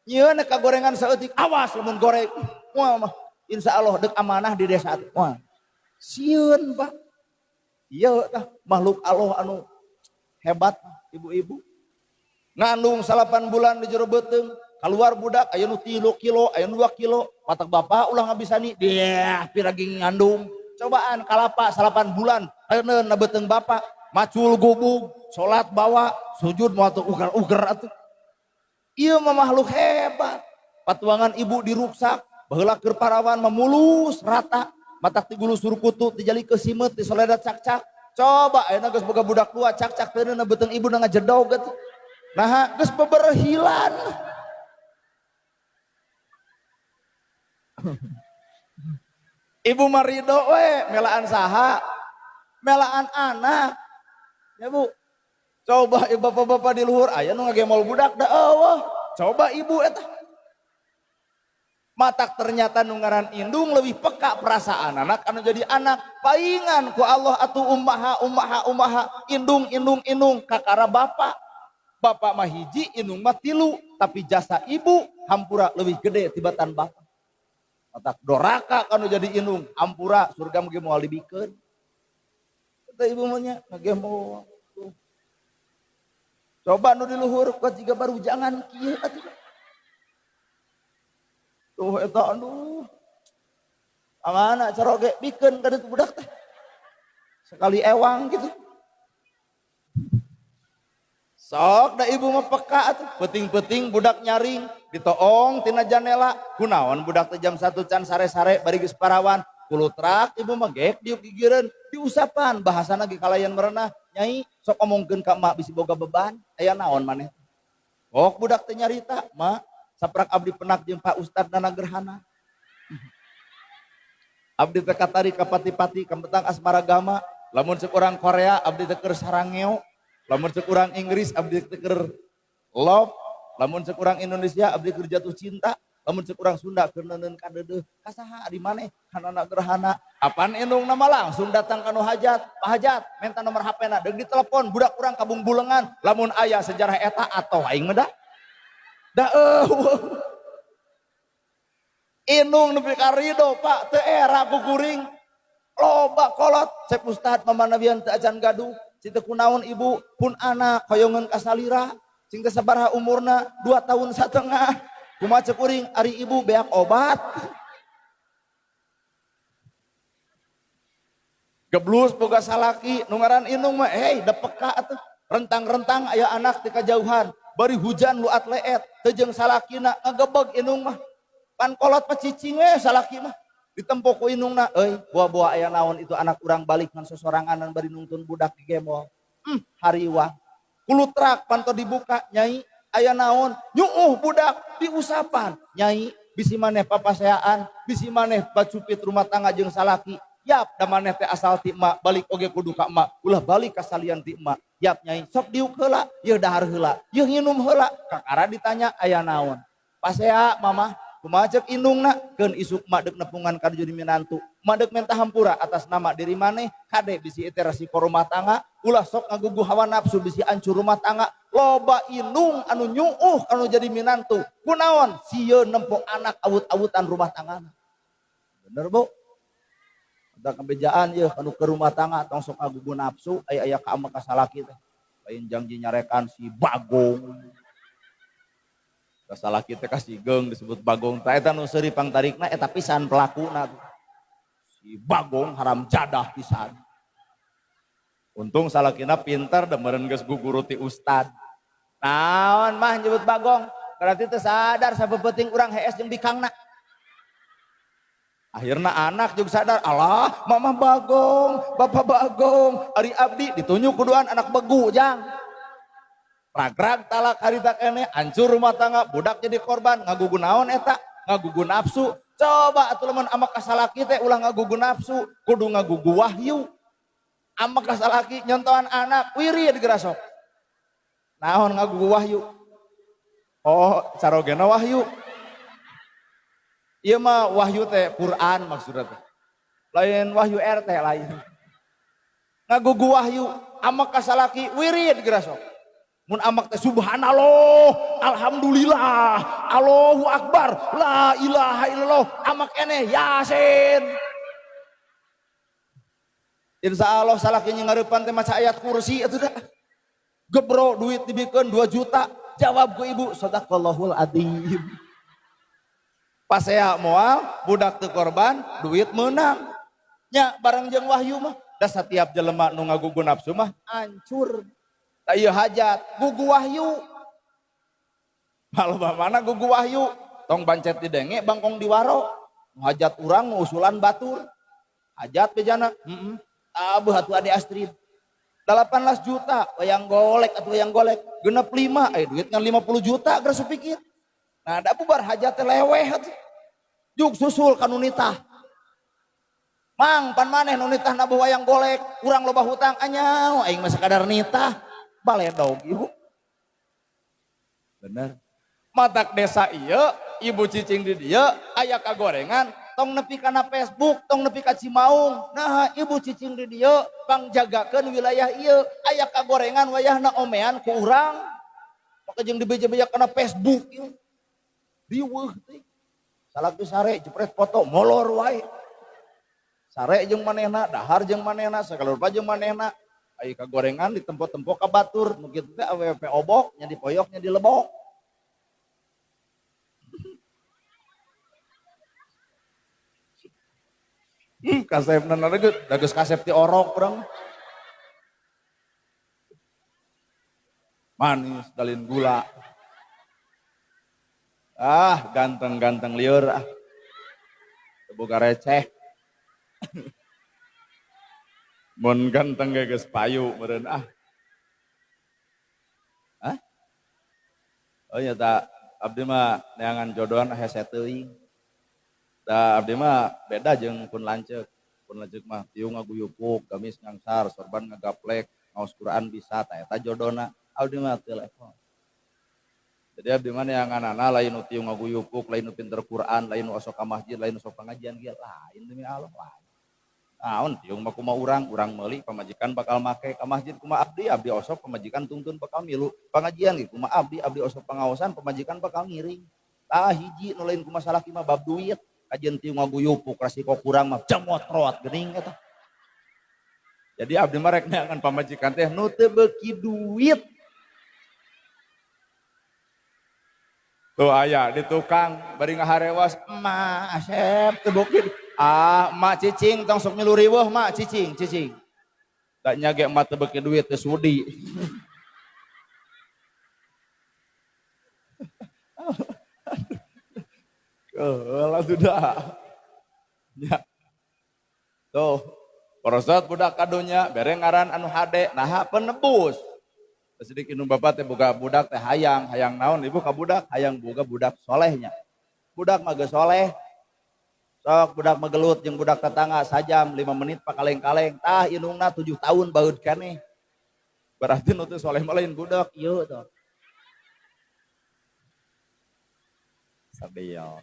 Nyieun kagorengan saeutik, awas lamun goreng. Moal mah insya Allah dek amanah di desa teh. Moal. Sieun, Pak. Ieu tah makhluk Allah anu hebat ibu-ibu. Ngandung 8 bulan di jero beuteung, keluar budak aya nu 3 kilo, aya nu 2 kilo, matak bapak ulah ngabisani, dia piragi ngandung. Cobaan kalapa 8 bulan, ayeuna na beuteung bapak, macul gubug, salat bawa, sujud moal teu ugar-ugar atuh. Ieu mah makhluk hebat. Patuangan ibu diruksak, baheula keur parawan mah mulus rata, matak ti gulu surkutu ti jali ke simeut ti soleda cak-cak. Coba ayeuna geus boga budak dua cak-cak teu na beuteung ibu na ngajedog atuh. Nah, geus beberhilan. Ibu marido we melaan saha? Melaan anak. Ya Bu. Coba ibu bapak-bapak di luhur aya nu ngagemol budak da eueuh. Coba ibu eta. Matak ternyata nu ngaran indung lebih peka perasaan anak anu jadi anak. Paingan ku Allah atuh ummaha ummaha ummaha indung indung indung kakara bapak. Bapak mah hiji, indung mah tilu, tapi jasa ibu hampura lebih gede tibatan bapak. Matak doraka kanu jadi indung, hampura surga mah moal dibikeun. Eta ibu mah nya ngagemol. Coba nu di luhur kuat jiga baru jangan kieu atuh. Tuh eta aduh. Amana caroge bikeun ka ditu budak teh. Sekali ewang gitu. Sok da ibu mah peka atuh, peuting-peuting budak nyaring, ditoong tina janela, kunaon budak teh jam 1 can sare-sare bari geus parawan, kulutrak ibu mah gek diuk gigireun, diusapan bahasana ge kalayan merenah, nyai sok omongkeun ka emak bisi boga beban, aya naon maneh. Ok budak teh nyarita, mak saprak abdi penak jeung Pak Ustad Nana Gerhana. Abdi teh katari ka pati-pati ka asmara gama, lamun cek urang Korea abdi teh keur sarangeo. Lamun cek urang Inggris abdi teh keur love, lamun cek urang Indonesia abdi keur jatuh cinta, lamun cek urang Sunda keur neuneun kadeudeuh. Ka saha di maneh? Ka Nana Gerhana. Apan indung nama langsung datang ka nu hajat, Pak Hajat minta nomor HP na, deuk ditelepon budak urang kabung bulengan, lamun aya sejarah eta atau aing mah da. Da eueuh. Indung nepi ka rido Pak teu era ku kuring. Loba kolot cek ustad mamanabian teu acan gaduh. Cita kunaon ibu pun anak hoyongan kasalira cing teh sabaraha umurna 2 tahun setengah kumaha cek kuring ari ibu beak obat geblus boga salaki nu ngaran indung mah da peka atuh rentang-rentang aya anak ti kajauhan bari hujan luat leet teu jeung salakina ngagebeg indung mah pan kolot pacicing we salaki mah ditempo ku indungna euy buah-buah aya naon itu anak urang balik ngan sosoranganan bari nungtun budak di gemol. Hariwang kulutrak panto dibuka nyai aya naon nyuuh budak diusapan nyai bisi maneh papaseaan bisi maneh bacupit rumah tangga jeung salaki yap da maneh teh asal ti emak balik oge kudu ka emak ulah balik ka salian ti emak yap nyai sok diuk heula yeuh dahar heula yeuh nginum heula kakara ditanya aya naon pasea mamah kumaha cek indungna keun isuk mak deuk nepungan ka jadi minantu mak deuk minta hampura atas nama diri maneh kade bisi eta resiko rumah tangga ulah sok ngagugu hawa nafsu bisi hancur rumah tangga loba indung anu nyuuh anu jadi minantu kunaon sieun nempo anak awut-awutan rumah tanggana bener Bu da kabejaan yeuh anu ke rumah tangga tong sok ngagugu nafsu aya aya ka ama ka salaki teh lain janji nyarekan si Bagong salah kita kasih geng disebut Bagong teh eta nu seuri pangtarikna eta pisan pelakuna si Bagong haram jadah pisan untung salakina pintar da meureun geus guguru ti ustad naon mah nyebut Bagong berarti teu sadar sapepeting urang hees jeung bikangna akhirna anak juga sadar alah mama Bagong bapak Bagong ari abdi ditunjuk kuduan anak begu jang ragrag talak harita kene hancur rumah tangga budak jadi korban ngagugu naon eta ngagugu nafsu coba atuh lamun ama kasalaki teh ulah ngagugu nafsu kudu ngagugu wahyu ama kasalaki nyontohan anak wirid gerasok naon ngagugu wahyu oh carogena wahyu ieu mah wahyu teh Quran maksudna teh lain wahyu RT lain ngagugu wahyu Amak ka salaki wirid geura sok. Mun amak teh subhanallah, alhamdulillah, Allahu akbar, la ilaha illallah, amak keneh Yasin. Insya Allah salaki ngarepan teh maca ayat kursi atuh dah. Gebro duit dibikeun 2 juta, jawab ku ibu sadaqallahul adzim. Pasea moal, budak teu korban, duit meunang. Nya bareng jeung wahyu mah, da setiap jelema nu ngagugu nafsu mah hancur. Da ieu hajat gugu wahyu. Maloba mana gugu wahyu, tong bancet didenge bangkong diwaro. Hajat urang usulan batur. Hajat bejana, heeh. Abuh atuh Ade Astrid. 18 juta, wayang golek atuh wayang golek. Genep 5, duit ngan 50 juta geus pikir. Nah, da bubar hajat teh leweh atuh. Juk susul ka nu nitah. Mang pan maneh nu nitah nabuh wayang golek, urang loba hutang anyau aing mah sakadar nitah. Baledog ibu. Bener. Matak desa ieu, ibu cicing di dieu, aya kagorengan, tong nepi kana Facebook, tong nepi ka Cimaung. Nah, ibu cicing di dieu, pangjagakeun wilayah ieu, aya kagorengan wayahna omean ku urang. Maka jeung dibeja-beja kana Facebook ieu. Riweuh teh. Salaki sare jepret foto molor wae. Sare jeung manehna, dahar jeung manehna, sagala rupa jeung manehna. Ai kagorengan ditempo-tempo ka batur, nu kitu teh awewe obok, nya dipoyok, nya dilebok. Kasepna da geus kasep ti orok urang. Manis dalin gula. Ah, ganteng-ganteng lieur ah. Teu boga receh. Mun ganteng ge geus payu meureun ah. Hah? Oh nya ta abdi mah neangan jodohan hese teuing. Da abdi mah beda jeung pun lanceuk. Pun lanceuk mah tiung ngaguyupuk, gamis ngangsar, sorban ngagaplek, ngaos Quran bisa ta eta jodona. Abdi mah teu level. Jadi abdi mah neanganana lain nu tiung ngaguyupuk, lain nu pinter Quran, lain nu osok ka masjid, lain nu sok pengajian ge lain demi Allah lain. Naon tiung mah kumaha urang, urang meuli pamajikan bakal make ka masjid kumaha abdi, abdi osok pamajikan tungtun bakal milu. Pengajian ge kumaha abdi, abdi osok pangaosan pamajikan bakal ngiring. Tah hiji nu lain kumaha salaki mah bab duit. Kajian tiung ngaguyupuk resiko kurang mah jamotrot geuning eta. Jadi abdi mah rek neangan pamajikan teh nu teu beuki duit. Tuh aya di tukang bari ngaharewas emak Asep teu beuki. Ah, emak cicing tong sok milu riweuh mak cicing, cicing. Da nya ge emak teu beuki duit teu sudi. Keula sudah. Ya. Tuh, porosot budak kadunya bere ngaran anu hade naha penebus. Sedikit indung bapak teh boga budak teh hayang, hayang naon ibu ka budak, hayang boga budak solehnya. Budak mah geus soleh. Sok budak mah gelut jeung budak tetangga sajam 5 menit pakaleng-kaleng, tah indungna 7 tahun baeud keneh. Berarti nu teu soleh mah lain budak ieu tuh. Sadio.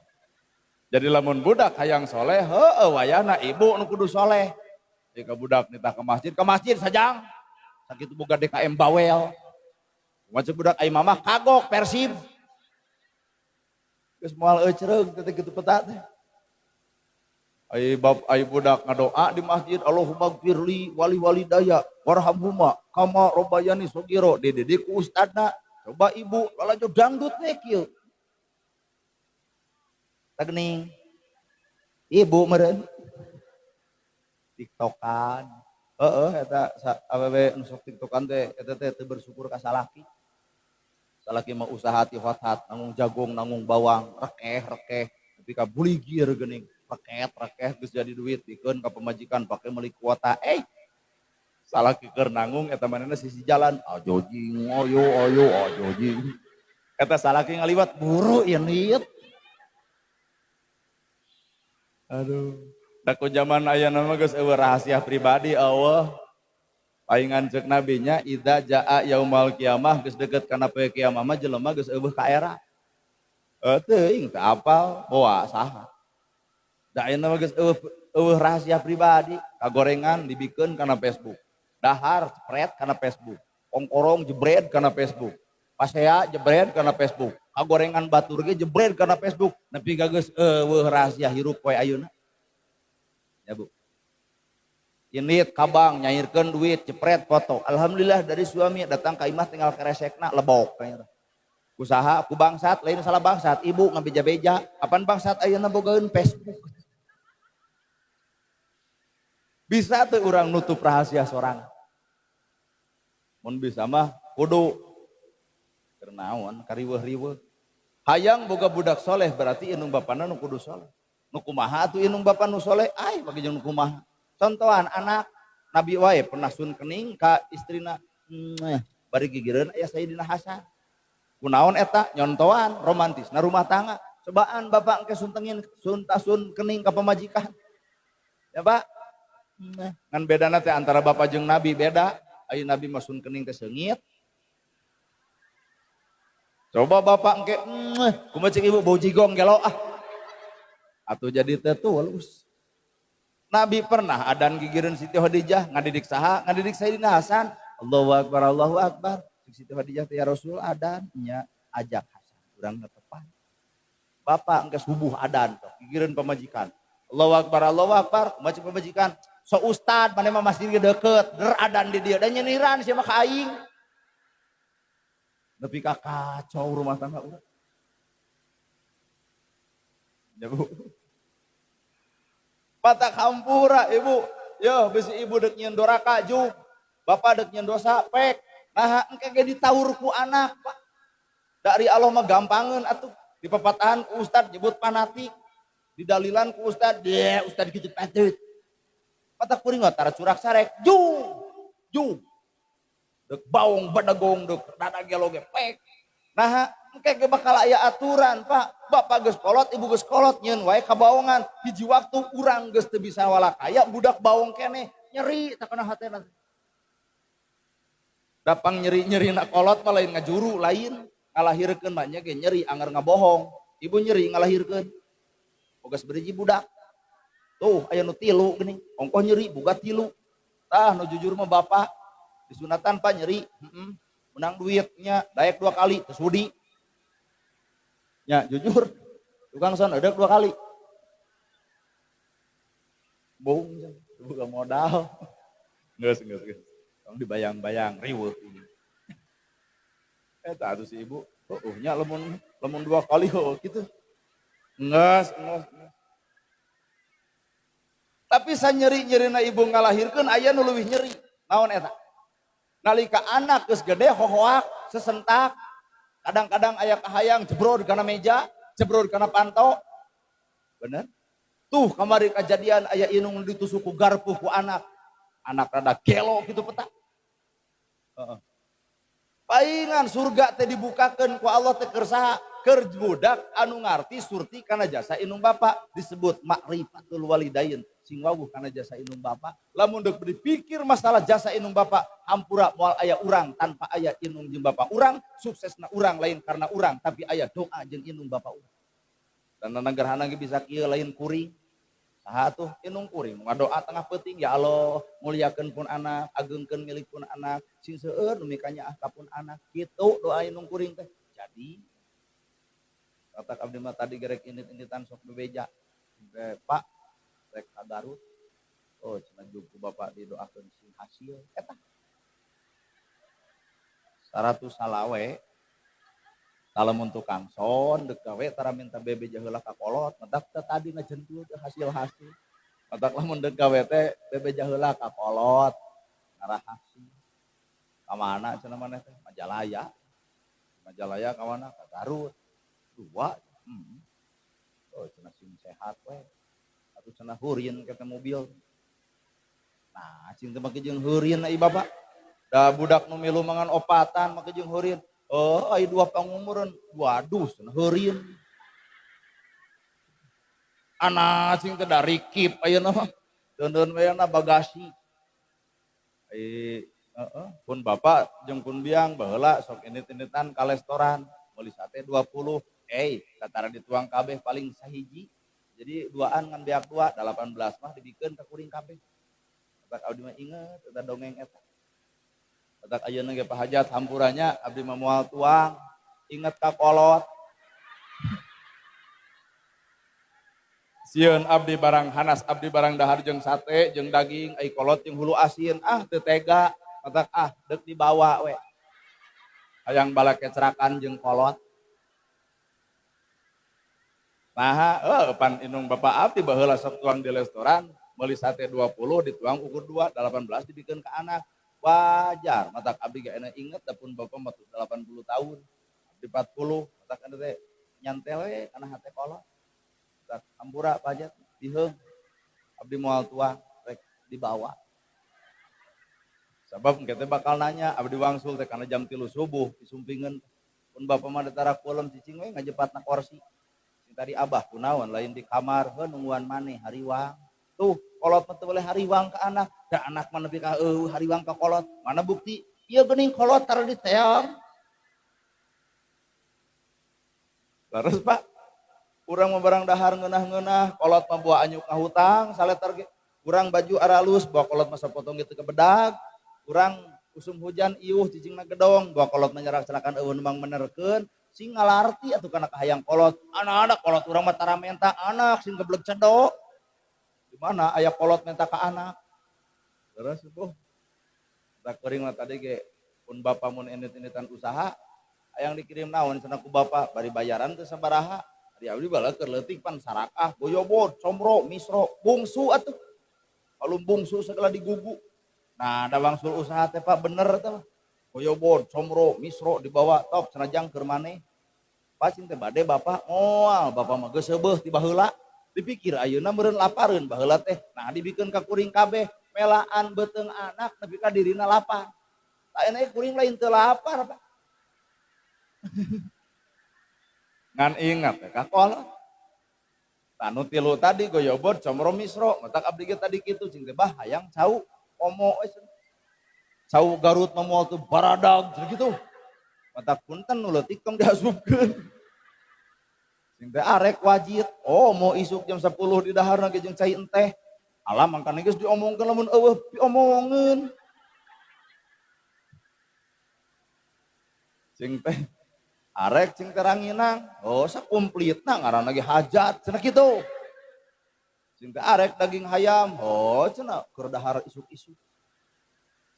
Jadi lamun budak hayang soleh, heueuh wayahna ibu nu kudu soleh. Jika budak nitah ke masjid sajang. Sakitu boga DKM bawel. Macam budak ai mamah kagok Persib. Geus moal eucreug teh kitu peta teh. Ai bab ai budak ngadoa di masjid Allahumma gfirli wali walidaya warhamhuma kama robayani sogiro dididik ku ustadna. Coba ibu lalajo dangdut we kieu. Tagning. Ibu meureun TikTokan. Heeh eta awewe nu sok TikTokan teh eta teh teu bersyukur ka salaki. Salaki mah usaha ti hot-hat, nanggung jagung, nanggung bawang, rekeh-rekeh, tapi ka buligir geuning, reket-rekeh geus jadi duit dikeun ka pamajikan pake meuli kuota. Salaki keur nanggung eta manehna sisi jalan, ajojing, ayo ayo ajojing. Eta salaki ngaliwat buru ieu liet. Aduh, da ku zaman ayeuna mah geus eueuh rahasia pribadi eueuh. Paingan ceuk nabinya idza jaa yaumal kiamah geus deukeut kana poe kiamah mah jelema geus eueuh ka era. Teuing teu apal boa saha. Da ayeuna mah geus eueuh rahasia pribadi, kagorengan dibikeun kana Facebook. Dahar jepret kana Facebook, ongkorong jebret kana Facebook, pasea jebret kana Facebook, kagorengan batur ge jebret kana Facebook, nepi ka geus eueuh rahasia hirup poe ayeuna. Ya Bu. Init kabang nyairkeun duit jepret foto. Alhamdulillah dari suami datang ka imah tinggal keresekna lebok kayaknya. Usaha ku bangsat lain salah bangsat ibu ngabeja-beja apan bangsat ayeuna bogaeun Facebook. Bisa tuh orang nutup rahasia seorang. Mun bisa mah kudu keur naon kariweuh-riweuh. Hayang boga budak soleh berarti indung bapana nu kudu soleh. Nu kumaha atuh indung bapa nu soleh? Ai bagi jeung nu kumaha. Contohan anak Nabi wae pernah sun kening ka istrina, bari gigireun aya Sayyidina Hasan. Kunaon eta nyontoan romantis na rumah tangga. Cobaan bapak engke suntengin suntasun kening ka pamajikan. Ya Pak. Ngan bedana teh antara bapak jeung Nabi beda. Ayo Nabi mah sun kening teh seungit. Coba bapak engke kumaha cek ibu bau jigong gelo ah. Atuh jadi teh tulus. Nabi pernah adan gigireun Siti Khadijah ngadidik saha? Ngadidik Sayyidina Hasan. Allahu akbar, Allahu akbar. Siti Khadijah teh ya Rasul adan nya ajak Hasan urang netepan. Bapak engke subuh adan tok gigireun pamajikan. Allahu akbar, Allahu akbar, kumaha cek pamajikan? So ustad maneh mah masjid ge deukeut, der adan di dieu da nyeniran sia mah ka aing. Nepi ka kacau rumah tangga urang. Ya Bu. Patak hampura ibu. Yo bisi ibu dek nyieun doraka juk. Bapak dek nyieun dosa pek. Nah engke ge ditaur ku anak, Pak. Dari Allah mah gampangeun atuh. Dipapatahan ku ustad nyebut fanatik. Didalilan ku ustad, dia ustad kitu patut. Patak kuring mah tara curak sarek, jung. Jung. Dek baong badagong dek dada gelo ge pek. Nah engke ge bakal aya aturan, Pak. Bapak geus kolot, ibu geus kolot nyieun wae kabaongan. Hiji waktu urang geus teu bisa walakaya budak baong keneh, nyeri takana hatena. Dapang nyeri-nyeri nak kolot mah lain ngajuru lain, ngalahirkeun mah nya ge nyeri anger ngabohong. Ibu nyeri ngalahirkeun. Boga saberiji budak. Tuh aya nu tilu geuning, ongkoh nyeri boga tilu. Tah nu jujur mah bapak disunatan Pak nyeri, heeh. Menang duitnya daek 2 kali teu sudi. Ya jujur, tukang son edek 2 kali. Bohong, bukan modal. Geus, geus, geus. Tong dibayang-bayang riweuh ini. Eta atuh si ibu, heueuh nya lamun 2 kali heueuh kitu. Geus, geus, geus. Tapi sanyeri-nyerina ibu ngalahirkeun aya nu leuwih nyeri. Naon eta? Nalika anak geus gede hohoak, sesentak, kadang-kadang aya kahayang jebrod kana meja, jebrod kana panto. Bener? Tuh kamari kejadian aya inung ditusuk ku garpu ku anak. Anak rada gelo gitu peta. Heeh. Paingan surga teh dibukakeun ku Allah teh keur saha? Keur budak anu ngarti surti kana jasa inung bapa disebut makrifatul walidain. Sing wawuh kana jasa inung bapa. Lamun deuk dipikir masalah jasa inung bapa, hampura moal aya urang tanpa aya inung jeung bapa urang, suksesna urang lain karena urang tapi aya doa jeung inung bapa urang. Dan gerhana ge bisa kieu lain kuring. Saha tuh inung kuring ngadoa tengah peuting ya Allah muliakeun pun anak, agengkeun milik pun anak, sing seueur nu mikanyaah ka pun anak. Kitu doa inung kuring teh. Jadi kata abdi mah tadi gerek indit-inditan sok bebeja. Pak rek ka Garut. Oh cenah ku bapak didoakeun sing hasil eta. 100 salawe. Lamun tukang son deuk gawe tara minta bebeja heula ka kolot, matak teh tadi ngajentul teh hasil-hasil. Matak lamun deuk gawe teh bebeja heula ka kolot, ngarah hasil. Ka mana cenah maneh teh? Majalaya. Majalaya ka mana? Ka Garut. 2. Oh cenah sing sehat we. Atuh cenah heureun ke mobil. Nah, cing teh make jeung heureun ai bapak. Da budak nu milu mangan opatan make jeung heureun. Oh, ai 2 pangumuran, waduh, cenah heureun. Anak cing teh dari kip ayeuna mah. Deundeun we na bagasi. Ai heeh, pun bapak jeung pun biang baheula sok indit-inditan ka restoran, meuli sate 20, satara dituang kabeh paling sahiji. Jadi duaan ngan beak 2, 18 mah dibikeun ka kuring kabeh. Bapak abdi mah inget eta dongeng eta. Batak ayeuna ge pahajat hampuranya abdi mah moal tuang, inget ka kolot. Sieun abdi barang hanas, abdi barang dahar jeung sate jeung daging, ai kolot jeung hulu asin, ah teu tega, matak ah deuk dibawa we. Hayang balakecrakan jeung kolot. Nah, pan indung bapak abdi baheula sok tuang di restoran, meuli sate 20 dituang ukur 2, 18 dibikeun ka anak. Wajar, matak abdi ge enak inget da pun bapak mah 80 tahun, abdi 40, matak anu teh nyantel we kana hate kolot. Matak hampura pajat diheung. Abdi moal tuang rek dibawa. Sabab engke teh bakal nanya, abdi wangsul teh kana jam 3 subuh disumpingeun. Pun bapak mah tara kulem cicing we ngajepatna kursi. Tadi abah kunaon lain di kamar heuh nungguan maneh hariwang. Tuh kolot mah teu boleh hariwang ka anak, da anak mah nepi ka eueuh hariwang ka kolot. Mana bukti? Ieu geuning kolot tara di teang. Terus Pak, urang mah barang dahar ngeunah-ngeunah, kolot mah buah anyuk ngahutang saleter ge. Urang baju aralus buah kolot mah sapotong gitu ke bedag. Urang usum hujan iuh cicingna gedong, buah kolot mah nyerak-cerakan eueuh nu menerkeun. Sing ngalarti atuh kana kahayang kolot. Anak-anak kolot urang mah tara menta anak sing geblek cedok. Di mana aya kolot menta ka anak. Terus tuh. Tak kuring mah tadi ge pun bapa mun indit-inditan usaha hayang dikirim naon cenah ku bapa bari bayaran teu sabaraha. Ari abdi bala keur leutik pan sarakah goyobod, comro, misro, bungsu atuh. Kalum bungsu segala digugu. Nah, da wangsul usaha teh Pak bener teh. Goyobod, comro, misro dibawa top cenah keur maneh. Pacing teh bade bapak moal, bapak mah geus seubeuh ti baheula. Dipikir ayeuna meureun lapareun baheula teh. Nah dibikeun ka kuring kabeh, melaan beuteung anak nepi ka dirina lapar. Ayeuna kuring lain teu lapar, Pak. Ngan ingat ya ka kolot. Tanu tilu tadi goyobod, comro, misro, matak abdi ge tadi kitu cing teh bah hayang cau komo we cenah. Cau Garut mah moal teu baradag cenah kitu. Matak punten nu leutik tong diasupkeun. Sing teh arek wajit, oh mau isuk jam 10 di daharna ge jeung cai enteh. Alah mangkana geus diomongkeun lamun eueuh diomongeun. Sing teh arek cing teh ranginang, oh sakumplitna ngaranna ge hajat cenah kitu. Sing teh arek daging hayam, oh cenah keur dahar isuk-isuk.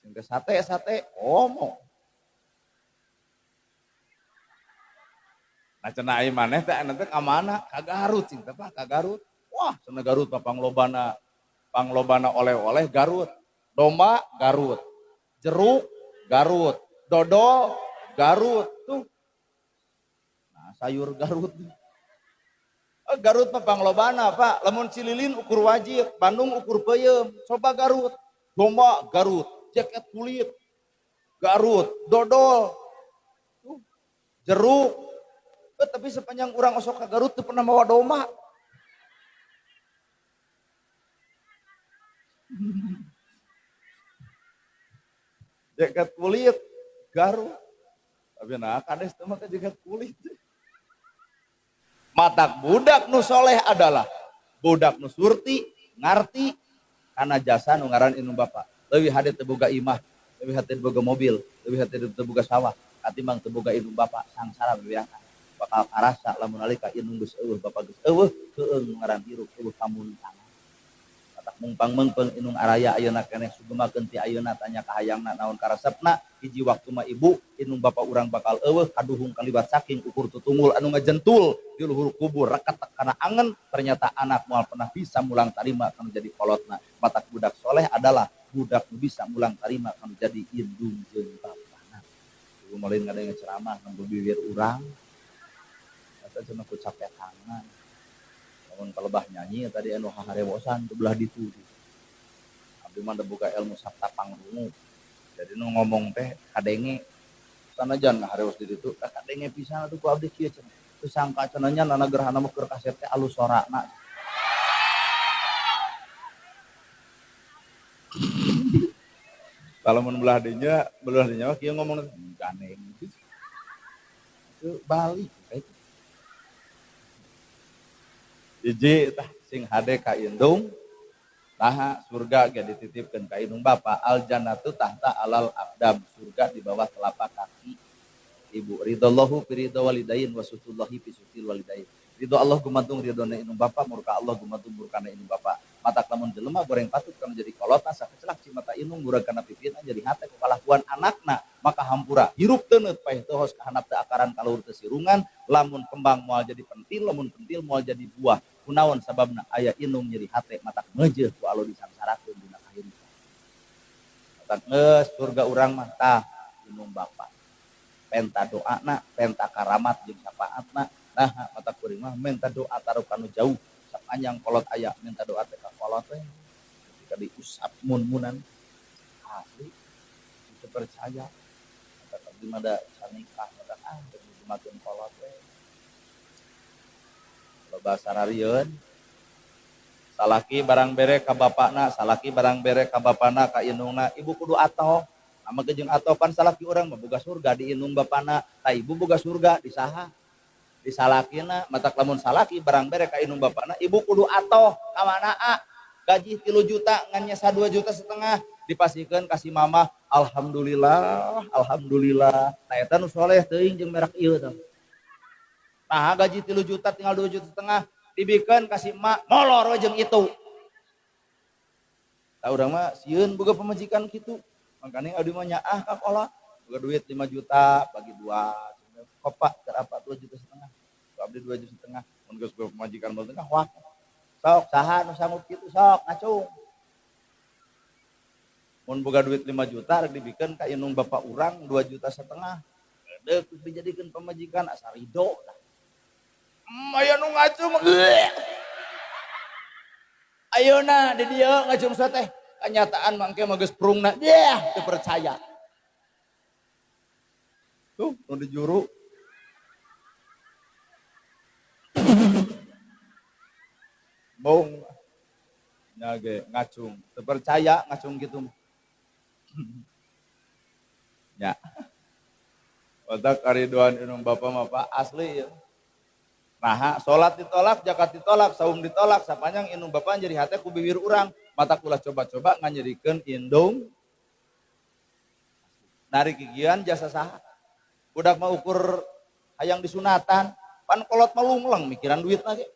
Sing teh sate-sate, oh mau. Nah cenah ai maneh teh anu teh ka mana? Ka Garut cing teh Pak, ka Garut. Wah, cenah Garut mah panglobana oleh-oleh Garut. Domba Garut, jeruk Garut, dodol Garut tuh. Nah, sayur Garut. Garut mah panglobana Pak, lamun Cililin ukur wajib, Bandung ukur peuyeum. Coba Garut, domba Garut, jaket kulit Garut, dodol tuh, jeruk. Tapi sepanjang urang osok ke Garut tuh pernah bawa domba. Jaket kulit Garut. Tapi nah kades teh mah jaket kulit. Matak budak nu soleh adalah budak nu surti, ngarti kana jasa nu ngaran indung bapa. Leuwih hade teu boga imah, leuwih hade teu boga mobil, leuwih hade teu boga sawah, katimbang teu boga indung bapa sangsara bebeakan. Bakal karasa lamun nalika indung geus eueuh, bapa geus eueuh, keueung ngaran hirup eueuh kamuntangan. Matak mungpang meungpeung indung araya ayeuna keneh sugemakeun ti ayeuna tanya ka hayangna naon karesepna, hiji waktu mah ibu indung bapa urang bakal eueuh kaduhung kaliwat saking ukur tutungul anu ngajentul di luhur kubur reketek kana angen, ternyata anak moal pernah bisa mulang tarima kanu jadi kolotna. Matak budak soleh adalah budak nu bisa mulang tarima kanu jadi indung jeung bapana. Ibu mah lain ngadenge ceramah nembe bibir urang. Eta cenah ku capek tangan. Lamun palebah nyanyi tadi anu haharewosan di belah ditu. Abdi mah boga ilmu sabta pangrungu. Jadi nu ngomong teh kadenge. Sanajan ngaharewos di ditu, kadenge pisan atuh ku abdi kieu cenah. Teu sangka cenah nya nana gerhana mah keur kaset teh alus sorana. Kalau mun belah dinya mah kieu ngomongna gandeng. Itu balik kayak gitu. Hiji tah sing hade ka indung Nah, surga ge dititipkeun ka indung bapa. Al jannatu tahta alal aqdam, surga di bawah telapak kaki ibu. Ridallahu fi ridha walidain wa sutullahi fi sutil walidain. Ridho Allah gumantung ridhona indung bapa, murka Allah gumantung murkana indung bapa. Matak lamun jelema goreng patut kana jadi kolotna sakecelak cimata indung murag kana pipina jadi hate ku kalakuan anakna, maka hampura hirup teuneut paeh teu hos kahanap teu akaran kaluhur teu sirungan, lamun kembang moal jadi pentil, lamun pentil moal jadi buah. Kunaon sababna aya indung nyeri hate matak meujeuh ku Allah disangsarakeun dina kahirupan. Matak geus surga urang mah tah indung bapa. Penta doana, penta karamat jeung syafaatna. Nah, matak kuring mah menta doa taruh kanu jauh sapanjang kolot aya minta doa teh ka kolot teh ketika diusap mun-munan asli itu percaya. Matak abdi mah da sanikah matak ah dimakeun kolot teh. Kalau bahasa rarieun salaki barang bere ka bapakna, salaki barang bere ka bapana ka indungna, ibu kudu atoh. Ama jeung atoh pan salaki urang mah boga surga di indung bapana, ta ibu boga surga di saha? Di salakina. Matak lamun salaki barang bere ka indung bapana, ibu kudu atoh. Ka mana a? Gaji 3 juta ngan nyesa 2 juta setengah dipasihkeun ka si mama, alhamdulillah, alhamdulillah. Nah eta nu soleh teuing jeung merek ieu tah. Nah gaji 3 juta tinggal 2 juta setengah dibikeun ka si emak, molor we jeung itu. Tah urang mah sieun boga pamajikan kitu. Makanya abdi mah nyaah ka kolot. Boga duit 5 juta bagi 2. Kopak berapa 2 juta setengah. Abdi 2 juta setengah. Mun geus boga pamajikan mah tengah wah. Sok saha nu sanggup kitu sok ngacung. Mun boga duit 5 juta rek dibikeun ka indung bapa urang 2 juta setengah. Deuk dijadikeun pamajikan asa ridho lah. Aya nu ngacung. Ayeuna di dieu ngacung teh. Kenyataan mangke mah geus prungna. Deah, teu percaya. Tuh, nu di juru. Bong. Nya ge ngacung. Teu percaya ngacung kitu mah. Nya. Otak karidoan indung bapa mah Pak asli ya. Nah, salat ditolak, zakat ditolak, saum ditolak, sapanjang indung bapa jadi hate ku bibir urang, mata ulah coba-coba nganyerikeun indung. Narik gigian jasa saha. Budak mah ukur hayang disunatan, pan kolot mah lungleng mikiran duit lagi.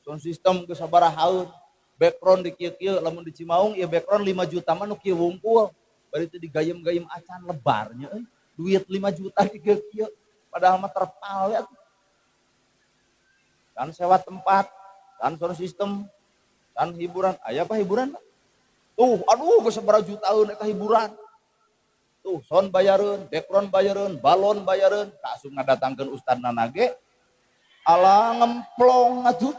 Sound system geus sabaraha haeun, background di kieu-kieu, lamun di Cimaung ieu background 5 juta mah nu kieu wungkul. Bari teu digayem-gayem acan lebarnya euy. Duit 5 juta di kieu-kieu, padahal mah terpal ya. Kan sewa tempat, kan sound system, kan hiburan. Aya apa hiburan, Pak? Tuh, aduh, geus sabaraha jutaeun eta hiburan. Tuh, sound bayareun, background bayareun, balon bayareun, kaasup ngadatangkeun ustadna nage. Ala ngemplong atuh.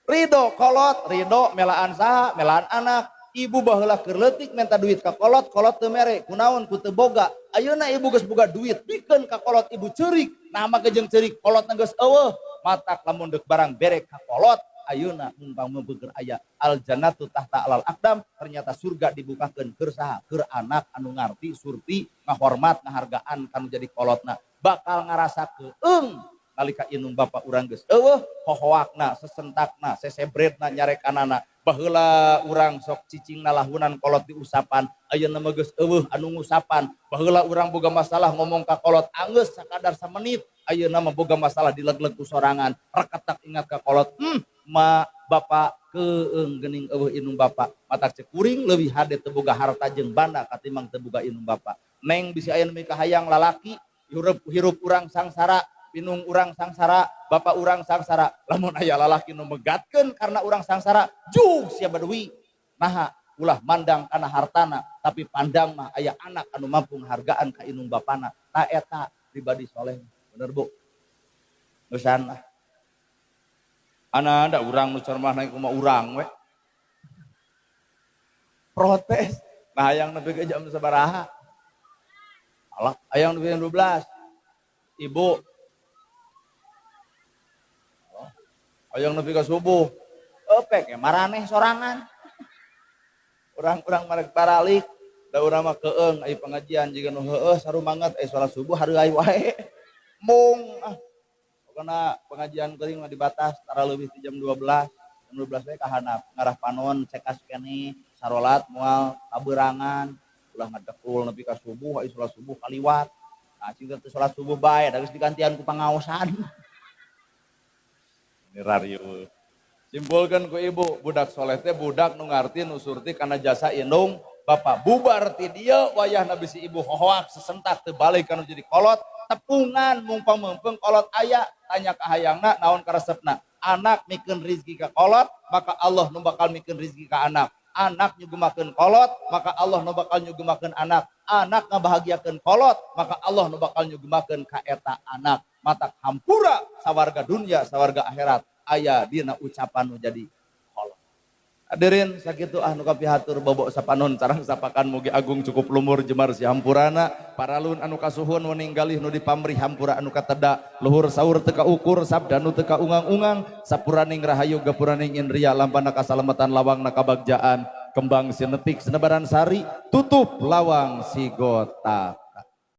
Ridho kolot, ridho melaan saha, melaan anak. Ibu baheula keur leutik minta duit ka kolot, kolot teu mere, kunaon ku teu boga. Ayeuna ibu geus boga duit, pikeun ka kolot ibu ceurik. Nah make jeung ceurik kolotna geus eueuh. Matak lamun deuk barang bere ka kolot, ayeuna mun pangmeubeukeur aya al jannatu tahta alal aqdam, ternyata surga dibukakeun keur saha? Keur anak anu ngarti, surti, ngahormat, ngahargaan kanu jadi kolotna. Bakal ngarasa keung nalika indung bapa urang geus eueuh, hohoakna, sesentakna, sesebretna, nyarekanana. Baheula urang sok cicingna lahunan kolot diusapan, ayeuna mah geus eueuh anu ngusapan. Baheula urang boga masalah ngomong ka kolot anggeus sakadar samenit, ayeuna mah boga masalah dileg-leg ku sorangan, reketak ingat ka kolot, ma bapa keung geuning eueuh indung bapa. Matak cek kuring leuwih hade teu boga harta jeung banda katimbang teu boga indung bapa. Neng bisi aya nu mikahayang lalaki, hirup urang sangsara, pinung urang sangsara, bapak urang sangsara. Lamun aya lalaki nu megatkeun karena urang sangsara, jug sia baduwi. Naha ulah mandang kana hartana, tapi pandang mah aya anak anu mampu ngahargaan ka indung bapana. Ta eta pribadi soleh. Bener Bu? Geusan lah. Ana ada urang nu ceramah naik kumaha urang we. Protes. Nah hayang nepi ka jam sabaraha? Alah, hayang nepi jam 12. Ibu hayang nepi ka subuh. Epek ya maraneh sorangan. Urang-urang marek baralik, da urang mah keung ai pengajian jiga nu heueuh sarumanget ai salat subuh hareuai wae. Mung ah. Pokona pengajian keuring mah dibatas tara leuwih ti jam 12. Jam 12 we ka handap, ngarah panon cekas keneh, sarolat moal kabeurangan, ulah ngadekul nepi ka subuh, ai salat subuh kaliwat. Nah, cing teh salat subuh bae da geus digantian ku pangaosan. Ini rarieuh. Simpulkan ku ibu, budak soleh teh budak nu ngarti nu surti kana jasa indung bapak. Bubar ti dieu wayahna bisi ibu hohoak sesentak teu balik kanu jadi kolot, tepungan mung pameungpeung kolot aya, tanya ka hayangna naon karesepna. Anak mikeun rizki ka kolot, maka Allah nu bakal mikeun rizki ka anak. Anak nyugemakeun kolot, maka Allah nu bakal nyugemakeun anak. Anak ngabahagiakeun kolot, maka Allah nu bakal nyugemakeun ka eta anak. Matak hampura sawarga dunia, sawarga akhirat aya dina ucapan nu jadi kolot. Hadirin, sakitu ah nu kapihatur bobok sapanon carang sapakan, mugi agung cukup lumur jemar si hampurana, paralun anu kasuhun weninggalih nu dipamrih hampura anu kateda luhur, saur teu kaukur, sabda nu teu kaungang-ungang, sapuraning rahayu gapuraning indria, lampana kasalamatan, lawangna kabagjaan, kembang sinetik senebaran sari, tutup lawang sigota.